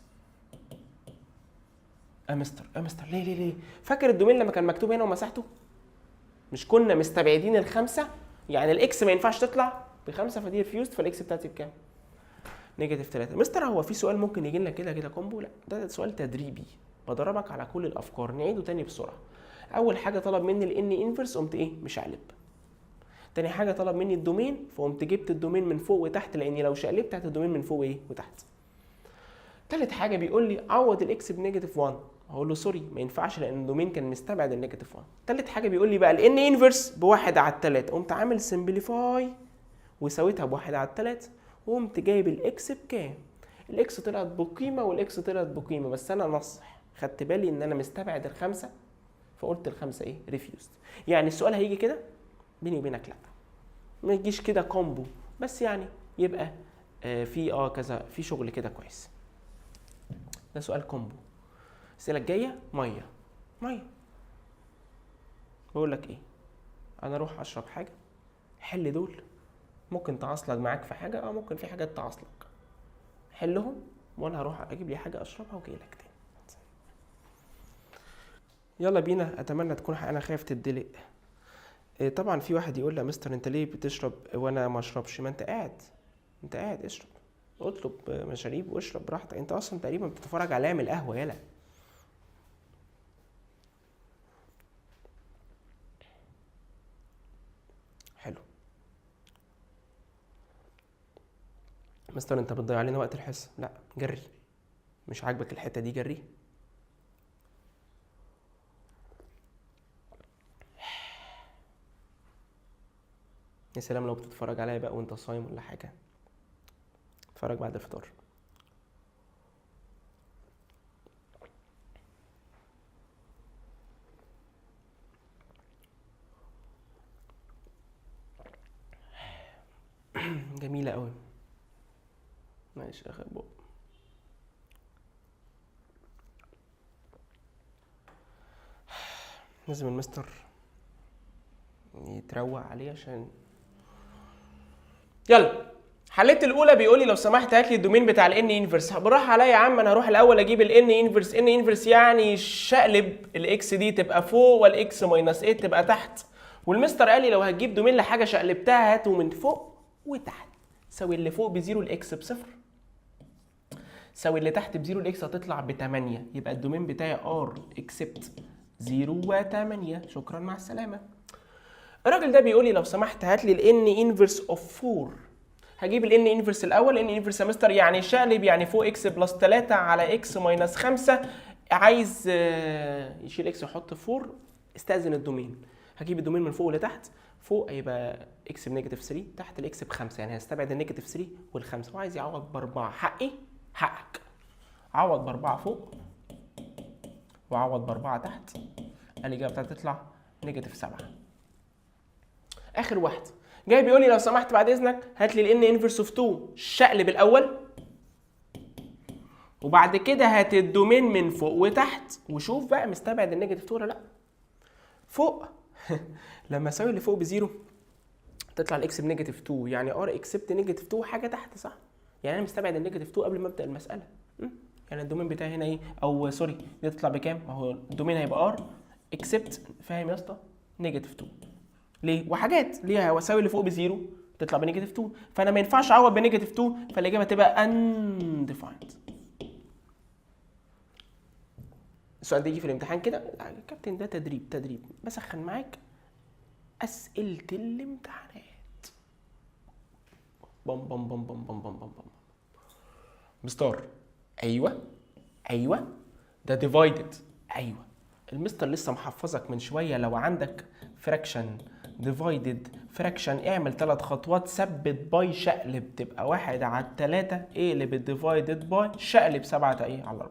يا مستر يا مستر، ليه ليه ليه؟ فاكر ال domain لما كان مكتوب هنا ومسحته؟ مش كنا مستبعدين ال5؟ يعني ال x ما ينفعش تطلع ب5، فدي refused، فال x بتاعتي بكام؟ negative 3. مستر هو في سؤال ممكن يجي لنا كده كده combo؟ لا، ده سؤال تدريبي بدربك على كل الافكار. نعيده تاني بسرعة. اول حاجة طلب مني ال n inverse، قمت ايه؟ مشقلب. تاني حاجة طلب مني ال domain، فقمت جبت ال domain من فوق وتحت، لاني لو شقلبت هات ال domain من فوق وايه؟ وتحت. تالت حاجة بيقول لي عوض ال x ب negative 1، هقول له sorry ما ينفعش لان ال domain كان مستبعد ال negative 1. تالت حاجة بيقول لي بقى ال n inverse بواحد على التلاتة، قمت عامل simplify وساويتها بواحد على التلاتة، وقمت جايب ال x بكام؟ ال x طلعت بقيمة وال x طلعت بقيمه، بس انا نصح خدت بالي ان انا مستبعد ال5، فقلت ال5 ايه؟ refused. يعني السؤال هيجي كده؟ بيني وبينك لا، ما يجيش كده combo، بس يعني يبقى في كذا في شغل كده كويس. ده سؤال combo. الاسئلة الجاية مية مية. بقول لك ايه، انا اروح اشرب حاجة، حل دول، ممكن تعصلك معاك في حاجة، ممكن في حاجات تعصلك، حلهم وانا هروح اجيب لي حاجة اشربها واجي لك تاني. يلا بينا، اتمنى تكون انا خايف تدلق. طبعا في واحد يقول لي يا مستر انت ليه بتشرب وانا ما اشربش؟ ما انت قاعد، انت قاعد اشرب، اطلب مشاريب واشرب براحتك، انت اصلا تقريبا بتتفرج عليا من القهوة. يلا حلو مستر انت بتضيع علينا وقت الحصة. لا جري، مش عاجبك الحتة دي جري. يا سلام لو بتتفرج عليا بقى وانت صايم ولا حاجة، اتفرج بعد الفطار. جميلة قوي. ماشي اخر بق. لازم المستر يتروق عليه عشان يلا. حليت الاولى، بيقول لي لو سمحت هات لي ال domain بتاع ال n inverse. بالراحة عليا يا عم، انا هروح الاول اجيب ال n inverse. n inverse يعني شقلب ال x دي تبقى فوق وال x minus 8 تبقى تحت، والمستر قال لي لو هتجيب domain لحاجة شقلبتها هاته من فوق وتحت. ساوي اللي فوق ب zero ال x ب0، ساوي اللي تحت ب zero ال x هتطلع ب8، يبقى ال domain بتاعي R except 0 و8. شكرا مع السلامة. الراجل ده بيقول لي لو سمحت هات لي ال n inverse of 4. هجيب ال n inverse الاول. n inverse يا مستر يعني شقلب، يعني فوق x plus 3 على x minus 5. عايز يشيل x ويحط 4، استاذن ال domain. هجيب ال domain من فوق لتحت، فوق هيبقى x ب negative 3، تحت ال x ب5، يعني هستبعد ال negative 3 وال5، وعايز يعوض ب4. حقي حقك، عوض ب4 فوق وعوض ب4 تحت، الاجابة بتاعتي تطلع negative 7. اخر واحد جاي بيقول لي لو سمحت بعد اذنك هات لي ال n inverse of 2. شقلب الاول وبعد كده هات ال domain من فوق وتحت، وشوف بقى مستبعد ال negative 2 ولا لا. فوق لما اساوي اللي فوق ب zero تطلع ال x ب negative 2، يعني R except negative 2 حاجة تحت صح؟ يعني انا مستبعد ال negative 2 قبل ما ابدا المسالة. يعني ال domain بتاعي هنا ايه؟ او sorry دي تطلع بكام؟ ما هو ال domain هيبقى R except، فاهم يا اسطى؟ negative 2. ليه؟ وحاجات ليها واساوي اللي فوق ب zero تطلع ب negative 2، فانا ما ينفعش اعوض ب negative 2، فالاجابه تبقى undefined. السؤال ده يجي في الامتحان كده؟ لا يا كابتن ده تدريب، تدريب بسخن معاك اسئلة الامتحانات. بام بام بام بام بام بام بام بام. مستر ايوه ايوه ده divided. ايوه المستر لسه محفظك من شوية، لو عندك fraction divided fraction اعمل 3 خطوات، ثبت by شقلب، تبقى 1 على 3 اقلب ال divided by شقلب 7 ايه على 4.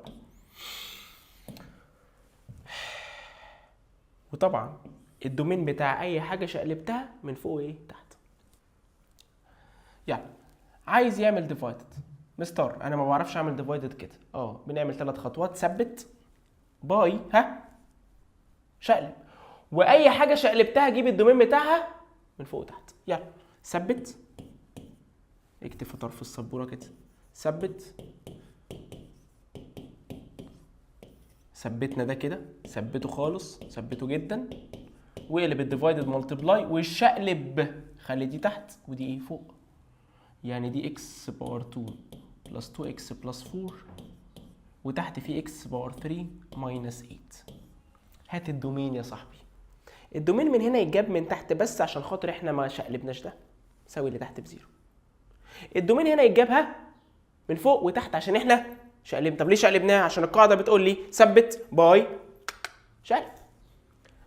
وطبعا ال domain بتاع اي حاجة شقلبتها من فوق ايه؟ تحت. يعني عايز يعمل divided، مستر انا ما بعرفش اعمل divided كده. بنعمل 3 خطوات: ثبت، by، ها، شقلب، واي حاجة شقلبتها جيب ال domain بتاعها من فوق وتحت. يلا ثبت، اكتب في طرف السبوره كده ثبت، ثبتنا ده كده، ثبته خالص، ثبته جدا، واقلب ال divided multiply والشقلب، خلي دي تحت ودي ايه؟ فوق. يعني دي x power 2 plus 2 x plus 4 وتحت في x power 3 minus 8. هات ال domain يا صاحبي. ال domain من هنا يتجاب من تحت بس عشان خاطر احنا ما شقلبناش ده، ساوي اللي تحت ب zero. ال domain هنا يتجابها من فوق وتحت عشان احنا شقلبنا. طب ليه شقلبناها؟ عشان القاعدة بتقول لي ثبت by شقلب.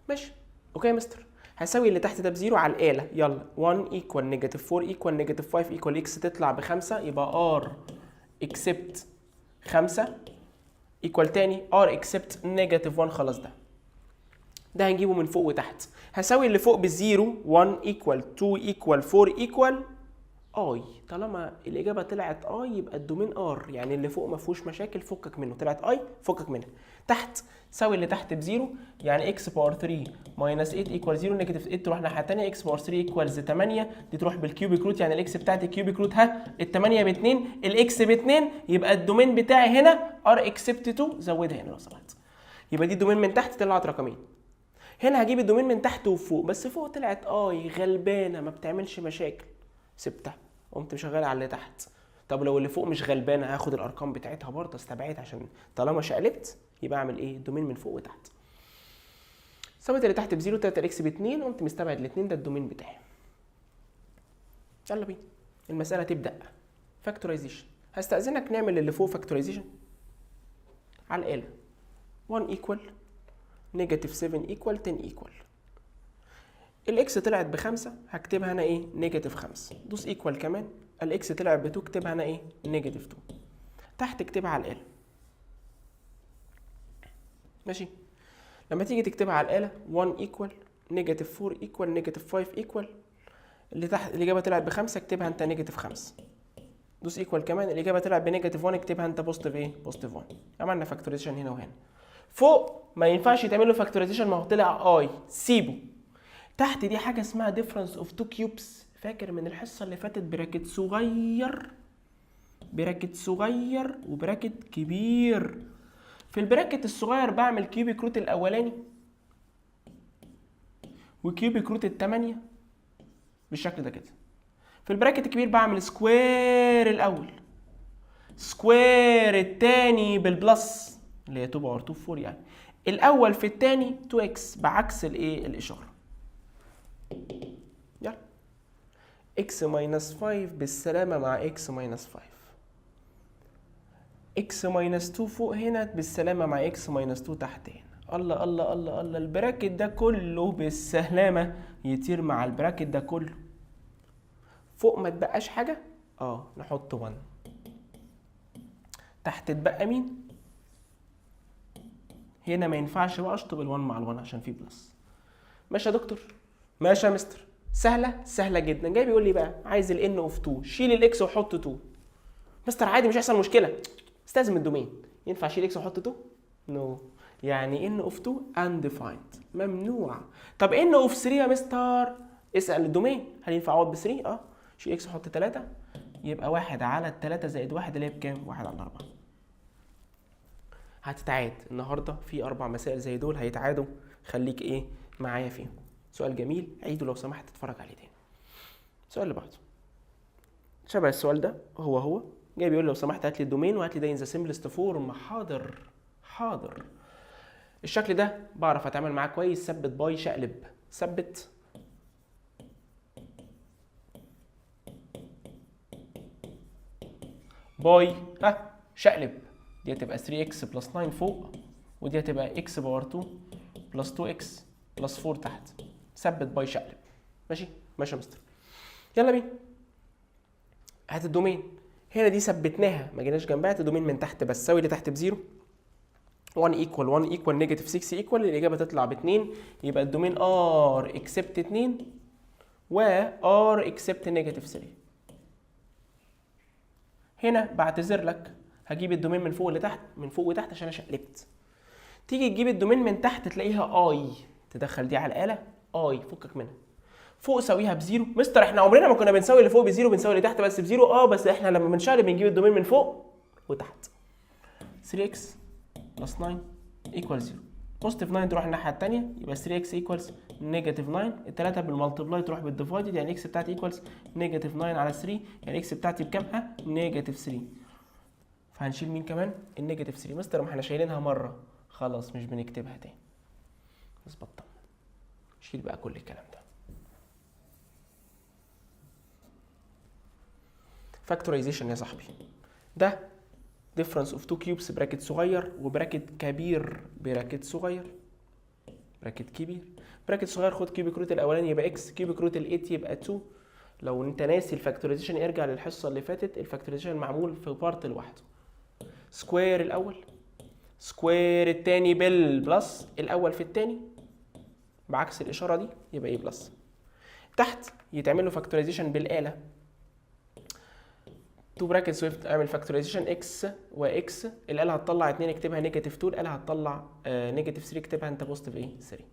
ماشي، okay يا مستر. هساوي اللي تحت ده ب zero على الاله. يلا 1 equal negative 4 equal negative 5 equal x تطلع ب5، يبقى R except 5 equal تاني R except negative 1. خلاص ده هنجيبه من فوق وتحت. هساوي اللي فوق بال zero، 1 equal 2 equal 4 equal i. طالما الاجابة طلعت i يبقى ال domain R، يعني اللي فوق ما فيهوش مشاكل، فكك منه. طلعت i فكك منها. تحت ساوي اللي تحت ب zero، يعني x power 3 minus 8 equal 0، negative 8 تروح ناحية ثانية، x power 3 equals 8، دي تروح بال cubic root، يعني ال x بتاعتي cubic root ها ال 8 ب 2، ال x ب 2، يبقى ال domain بتاعي هنا R except 2. زودها هنا لو سمحت. يبقى دي ال domain من تحت طلعت رقمين. هنا هجيب ال domain من تحت وفوق، بس فوق طلعت i غلبانه ما بتعملش مشاكل، سبتها قمت مشغل على اللي تحت. طب لو اللي فوق مش غلبانه هاخد الارقام بتاعتها برضه استبعد، عشان طالما شقلبت يبقى اعمل ايه؟ domain من فوق وتحت. سويت اللي تحت ب zero، 3 ال x ب 2، قمت مستبعد الاثنين، ده ال domain بتاعي. يلا بينا المسالة تبدا factorization. هستأذنك نعمل اللي فوق factorization على الآلة. 1 equal negative 7 equal 10 equal. ال x طلعت ب5، هكتبها انا ايه؟ negative 5. دوس equal كمان، ال x طلعت ب 2، اكتبها انا ايه؟ negative 2. تحت اكتبها على الآلة. ماشي، لما تيجي تكتبها على الآلة 1 equal negative 4 equal negative 5 equal، اللي تحت الإجابة طلعت ب5، اكتبها أنت negative 5. دوس equal كمان، الإجابة طلعت ب negative 1، اكتبها أنت positive إيه؟ positive 1. عملنا factorization هنا وهنا. فوق ما ينفعش يتعمل له factorization، ما هو طلع i، سيبه. تحت دي حاجة اسمها difference of two cubes، فاكر من الحصة اللي فاتت؟ bracket صغير، bracket صغير و bracket كبير. في ال bracket الصغير بعمل cubic root الاولاني و cubic root التمانية بالشكل ده كده. في ال bracket الكبير بعمل square الاول، square التاني بال plus اللي هي 2 power 2 4، يعني الاول في التاني 2 x بعكس الايه؟ الاشاره. يلا x minus 5 بالسلامة مع x minus 5، x minus 2 فوق هنا بالسلامة مع x minus 2 تحت هنا. الله الله الله الله، ال bracket ده كله بالسلامة يطير مع ال bracket ده كله. فوق ما تبقاش حاجة، نحط 1. تحت اتبقى مين؟ هنا ما ينفعش بقى اشطب ال1 مع ال1 عشان فيه plus. ماشي يا دكتور؟ ماشي يا مستر. سهلة سهلة جدا. جاي بيقول لي بقى عايز ال n of 2، شيل ال x وحط 2. مستر عادي مش هيحصل مشكله. استلزم ال domain. ينفع اشيل x واحط 2؟ no. يعني n of 2 undefined، ممنوع. طب n of 3 يا مستر؟ اسال ال domain، هل ينفع اعوض ب 3؟ شيل x وحط 3، يبقى 1 على 3 زائد 1 اللي هي بكام؟ 1 على 4. هتتعاد النهارده في 4 مسائل زي دول هيتعادوا، خليك ايه معايا فيهم. سؤال جميل، عيده لو سمحت، تتفرج عليه تاني. السؤال اللي بعده شبه السؤال ده، هو هو جاي بيقول لو سمحت هات لي ال domain وهات لي ده in the simplest form. حاضر حاضر. الشكل ده بعرف اتعامل معاه كويس. ثبت by شقلب، ثبت by ها شقلب. دي هتبقى 3x plus 9 فوق، ودي هتبقى x power 2 plus 2x plus 4 تحت. ثبت by شقلب. ماشي ماشي يا مستر. يلا بينا هات ال domain. هنا دي ثبتناها ما جيناش جنبها. هات ال domain من تحت بس، ساوي اللي تحت ب zero 1 equal 1 equal negative 6 equal، الاجابة تطلع ب 2. يبقى ال domain R except 2 و R except negative 3. هنا بعتذر لك، هجيب ال domain من فوق لتحت، من فوق وتحت، عشان انا شقلبت. تيجي تجيب ال domain من تحت تلاقيها i، تدخل دي على الاله i، فكك منها. فوق ساويها ب zero. مستر احنا عمرنا ما كنا بنساوي اللي فوق ب zero، بنساوي اللي تحت بس ب zero. اه، بس احنا لما بنشقلب بنجيب ال domain من فوق وتحت. 3x plus 9 equals 0، positive 9 تروح الناحية الثانيه، يبقى 3x equals negative 9. الثلاثة بال multiply تروح بال divided، يعني x بتاعتي equals negative 9 على 3. يعني x بتاعتي بكام؟ ها، negative 3. فهنشيل مين كمان؟ ال negative 3. مستر ما احنا شايلينها مره، خلاص مش بنكتبها تاني، بس بطل شيل بقى كل الكلام ده. factorization يا صاحبي، ده difference of two cubes، bracket صغير و bracket كبير، bracket صغير، bracket كبير، bracket صغير. خد cubic root الاولاني يبقى x، cubic root ال 8 يبقى 2. لو انت ناسي ال factorization ارجع للحصه اللي فاتت، ال factorization معمول في part لوحده. square الاول، square التاني بال plus، الاول في التاني بعكس الاشارة دي يبقى ايه؟ plus. تحت يتعمل له factorization بالاله، two brackets سويفت، اعمل factorization x و x. الاله هتطلع 2 اكتبها negative 2، الاله هتطلع negative 3 اكتبها انت positive ايه؟ 3.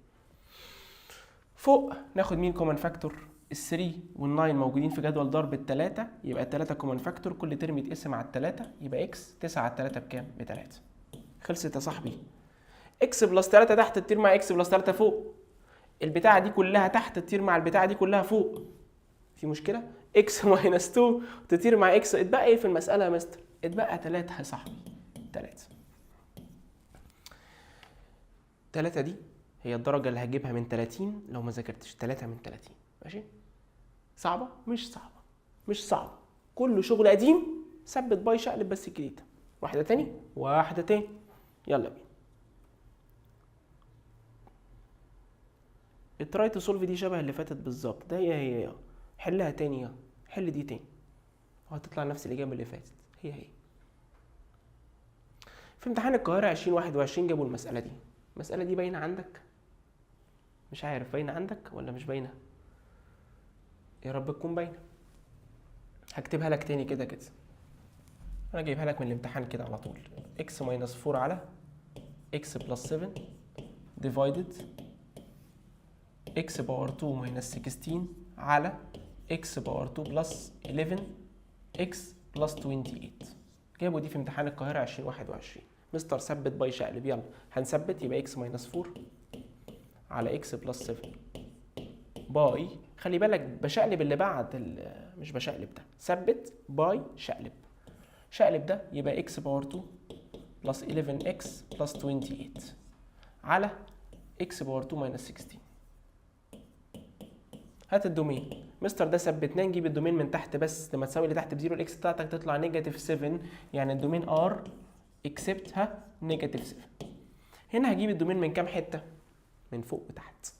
فوق ناخد مين common factor؟ ال 3 وال 9 موجودين في جدول ضرب الثلاثة، يبقى الثلاثة common factor، كل term يتقسم على الثلاثة، يبقى x 9 على 3 بكام؟ ب 3. خلصت يا صاحبي. x plus 3 تحت تطير مع x plus 3 فوق، البتاعة دي كلها تحت تطير مع البتاعة دي كلها فوق، في مشكلة؟ x minus 2 تطير مع x. اتبقى ايه في المسألة يا مستر؟ اتبقى 3 يا صاحبي، 3. 3 دي هي الدرجة اللي هجيبها من 30 لو ما ذاكرتش، 3 من 30. ماشي؟ صعبة؟ مش صعبة، مش صعبة، كله شغل قديم، ثبت by شقلب بس الجديد. واحدة تاني، واحدة تاني، يلا بينا. ال try to solve دي شبه اللي فاتت بالظبط، ده هي هي، حلها تاني، يلا حل دي تاني وهتطلع نفس الإجابة اللي فاتت، هي هي. في امتحان القاهرة 2021 جابوا المسألة دي. المسألة دي باينة عندك؟ مش عارف باينة عندك ولا مش باينة؟ يا رب تكون باينة. هكتبها لك تاني كده كده، أنا جايبها لك من الامتحان كده على طول. x minus 4 على x plus 7 divided x power 2 minus 16 على x power 2 plus 11 x plus 28. جابوا دي في امتحان القاهرة 2021. مستر ثبت by شقلب، يلا هنثبت، يبقى x minus 4 على x plus 7 by، خلي بالك بشقلب اللي بعد مش بشقلب ده، ثبت by شقلب، شقلب ده يبقى x power 2 plus 11x plus 28 على x power 2 minus 16. هات ال domain مستر، ده ثبتناه، نجيب ال domain من تحت بس، لما تساوي اللي تحت ب zero ال x بتاعتك تطلع negative 7، يعني ال domain R except ها negative 7. هنا هجيب ال domain من كام حتة؟ من فوق وتحت.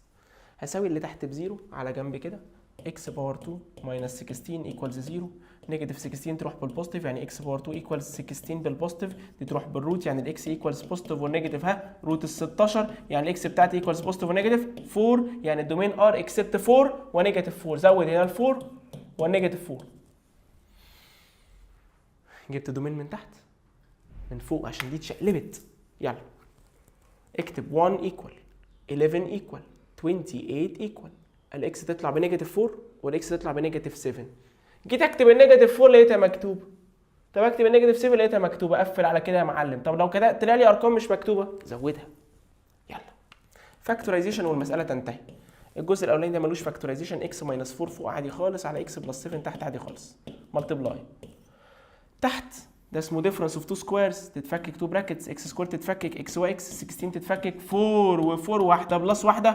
هساوي اللي تحت ب zero على جنب كده، x power 2 minus 16 equals 0، negative 16 تروح بال positive، يعني x power 2 equals 16 بال positive، دي تروح بال root، يعني ال x equals positive وال negative ها root ال 16، يعني ال x بتاعتي equals positive و negative 4، يعني ال domain R except 4 و negative 4. زود هنا ال 4 وال negative 4. جبت domain من تحت من فوق عشان دي اتشقلبت. يلا اكتب 1 equal 11 equal 28 equal، ال x تطلع ب negative 4 وال x تطلع ب negative 7. جيت اكتب ال negative 4 لقيتها مكتوبة، طب اكتب ال negative 7 لقيتها مكتوبة، قفل على كده يا معلم. طب لو كده طلع لي ارقام مش مكتوبة زودها. يلا factorization والمسالة تنتهي. الجزء الاولاني ده ملوش factorization، x minus 4 فوق عادي خالص على x plus 7 تحت عادي خالص، multiply تحت ده اسمه difference of two squares، تتفكك 2 brackets، x square تتفكك x و x، 16 تتفكك 4 و4، واحدة plus واحدة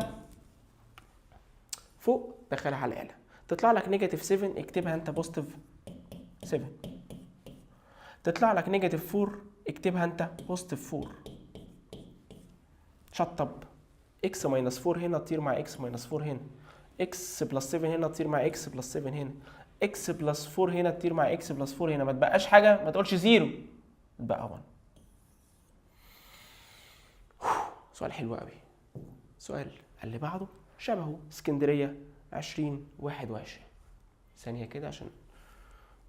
فوق، دخلها على الاله تطلع لك negative 7، اكتبها انت positive 7، تطلع لك negative 4 اكتبها انت positive 4. شطب x minus 4 هنا تطير مع x minus 4 هنا، x plus 7 هنا تطير مع x plus 7 هنا، x plus 4 هنا تطير مع x plus 4 هنا، ما تبقاش حاجة، ما تقولش zero، تبقى 1. سؤال حلو قوي، سؤال اللي بعده شبهه اسكندرية 2021. ثانية كده عشان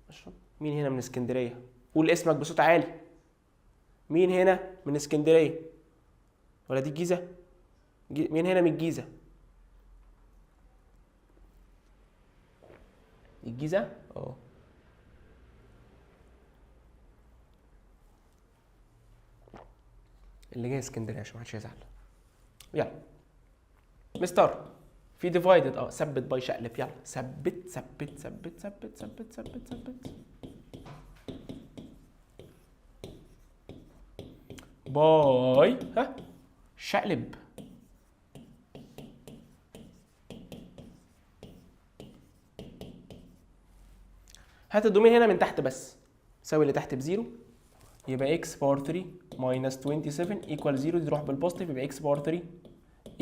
اشرب. مين هنا من اسكندرية؟ قول اسمك بصوت عالي. مين هنا من اسكندرية؟ ولا دي الجيزة؟ مين هنا من الجيزة؟ الجيزة؟ اه. اللي جاي اسكندرية عشان محدش يزعل. يلا مستر في divided، ثبت by شقلب. يلا ثبت ثبت ثبت ثبت ثبت ثبت ثبت by ها شقلب. هات ال domain هنا من تحت بس، ساوي اللي تحت ب zero، يبقى x power 3 minus 27 equal 0، دي تروح بال positive يبقى x power 3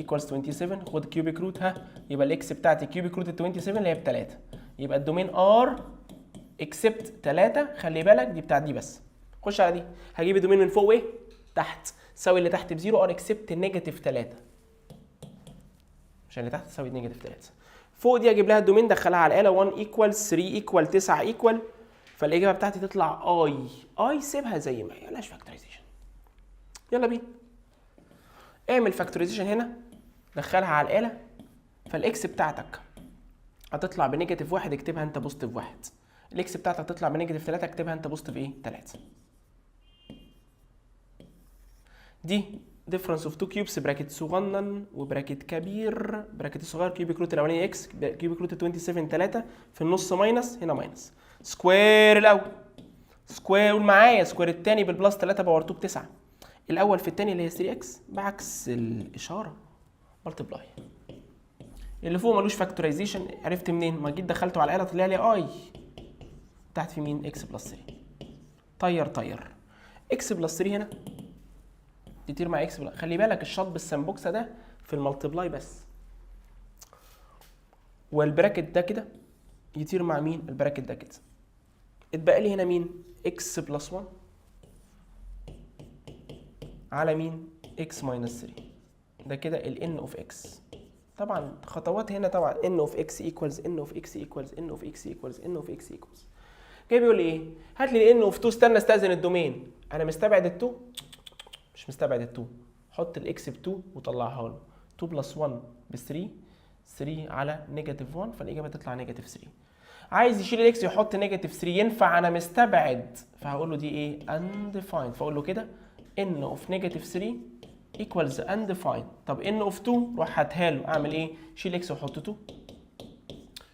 equals 27. خد cubic root، ها يبقى ال x بتاعتي cubic root ال 27 اللي هي ب 3، يبقى ال domain R except 3. خلي بالك دي بتاعت دي بس. خش على دي، هجيب ال domain من فوق وايه؟ تحت. ساوي اللي تحت ب zero، R except negative 3، عشان اللي تحت تساوي negative 3. فوق دي اجيب لها ال domain، دخلها على الاله 1 equal 3 equal 9 equal، فالاجابه بتاعتي تطلع i. i سيبها زي ما هي، مالهاش factorization. يلا بينا اعمل factorization هنا، دخلها على الاله، فال x بتاعتك هتطلع ب negative 1، اكتبها انت positive 1. ال x بتاعتك هتطلع ب negative 3، اكتبها انت positive ايه؟ 3. دي difference of two cubes، bracket صغنن و bracket كبير. bracket الصغير cubic root الاولاني x، cubic root 27 3، في النص minus، هنا minus. square الاول، square قول معايا، square الثاني بال plus 3 power 2 ب 9، الاول في الثاني اللي هي 3 x بعكس الاشارة multiply. اللي فوق ملوش factorization، عرفت منين؟ ما جيت دخلته على الاله طلع لي i. تحت في مين؟ x plus 3. طير طير x plus 3 هنا تطير مع x plus. خلي بالك الشطب السمبوكسه ده في ال multiply بس، وال bracket ده كده يطير مع مين؟ ال bracket ده كده. اتبقى لي هنا مين؟ x plus 1 على مين؟ x minus 3. ده كده ال n of x. طبعا خطوات هنا، طبعا n of x equals n of x equals n of x equals n of x equals. جاي بيقول لي ايه؟ هات لي ال n of 2. استنى استاذن ال domain، انا مستبعد ال 2؟ مش مستبعد ال 2. حط ال x ب 2 وطلعها له، 2 plus 1 ب 3، 3 على negative 1، فالاجابه تطلع negative 3. عايز يشيل ال x يحط negative 3، ينفع؟ انا مستبعد، فهقول له دي ايه؟ undefined. فاقول له كده n of negative 3 equals undefined. طب n of 2 روح هاتها له، اعمل ايه؟ شيل x وحط 2،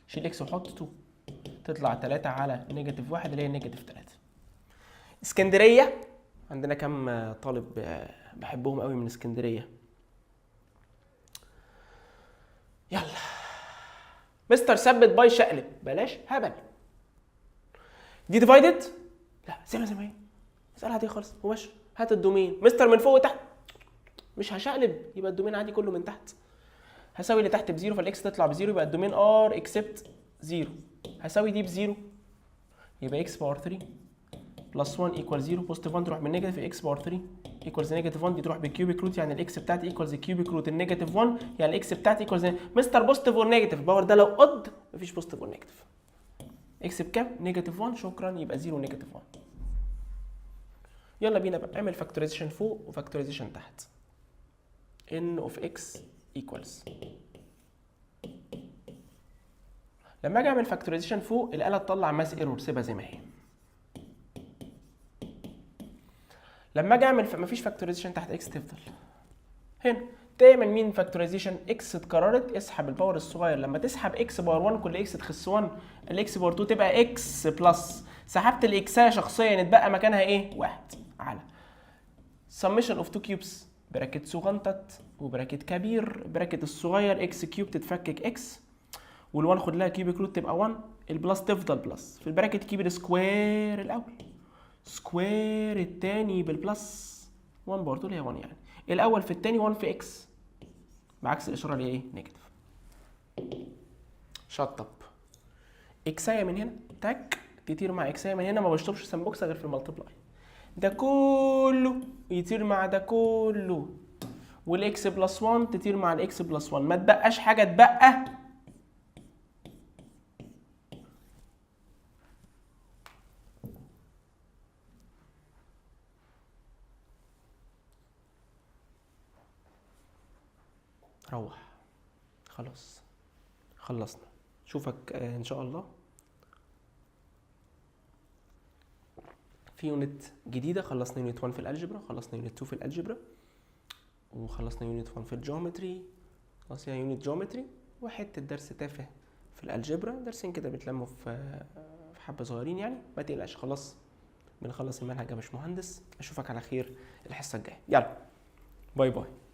شيل x وحط 2، تطلع 3 على negative 1 اللي هي negative 3. اسكندرية عندنا كم طالب بحبهم قوي من اسكندرية. يلا مستر ثبت by شقلب، بلاش هبل. دي divided؟ لا سيبها زي ما هي، مسألة عادية خالص مباشر. هات ال domain مستر من فوق وتحت، مش هشقلب، يبقى ال domain عادي كله من تحت. هساوي اللي تحت ب zero، فال x تطلع ب zero، يبقى ال domain R except zero. هساوي دي ب zero، يبقى x power 3 plus 1 equal 0، positive 1 تروح بال negative، x power 3 equals negative 1، دي تروح بال cubic root، يعني ال x بتاعتي equals cubic root ال negative 1، يعني ال x بتاعتي equals مستر positive or negative. power ده لو odd مفيش positive or negative. x بكام؟ negative 1، شكرا، يبقى 0 negative 1. يلا بينا بقى اعمل factorization فوق و factorization تحت. n of x equals، لما اجي اعمل factorization فوق الاله تطلع math error، سيبها زي ما هي. لما اجي اعمل مفيش factorization تحت، x تفضل هنا. تعمل مين factorization؟ x اتكررت، اسحب ال power الصغير. لما تسحب x power 1 كل x تخس 1، ال x power 2 تبقى x plus، سحبت ال x ايه شخصيا اتبقى مكانها ايه؟ 1 على summation of two cubes، bracket صغنطت و bracket كبير. bracket الصغير x cube تتفكك x، وال1 خد لها cubic root تبقى 1، ال plus تفضل plus. في ال bracket كبير square الاول، square التاني بال plus 1 power 2 اللي هي 1، يعني الاول في التاني 1 في x بعكس الاشارة اللي هي ايه؟ negative. شطب x ايه من هنا تك تطير مع x ايه من هنا، ما بشطبش سمبوكسه غير في ال multiply. ده كله يطير مع ده كله. وال x plus 1 تطير مع ال x plus 1، ما تبقاش حاجه، تبقى روح. خلاص خلصنا. اشوفك ان شاء الله في unit جديده. خلصنا unit 1 في ال algebra، خلصنا unit 2 في ال algebra، وخلصنا unit 1 في ال geometry، خلصنا unit geometry وحتة درس تافه في ال algebra، درسين كده بيتلموا في حبه صغيرين يعني، ما تقلقش خلاص بنخلص المنهج يا باشمهندس. اشوفك على خير الحصة الجاية، يلا bye bye.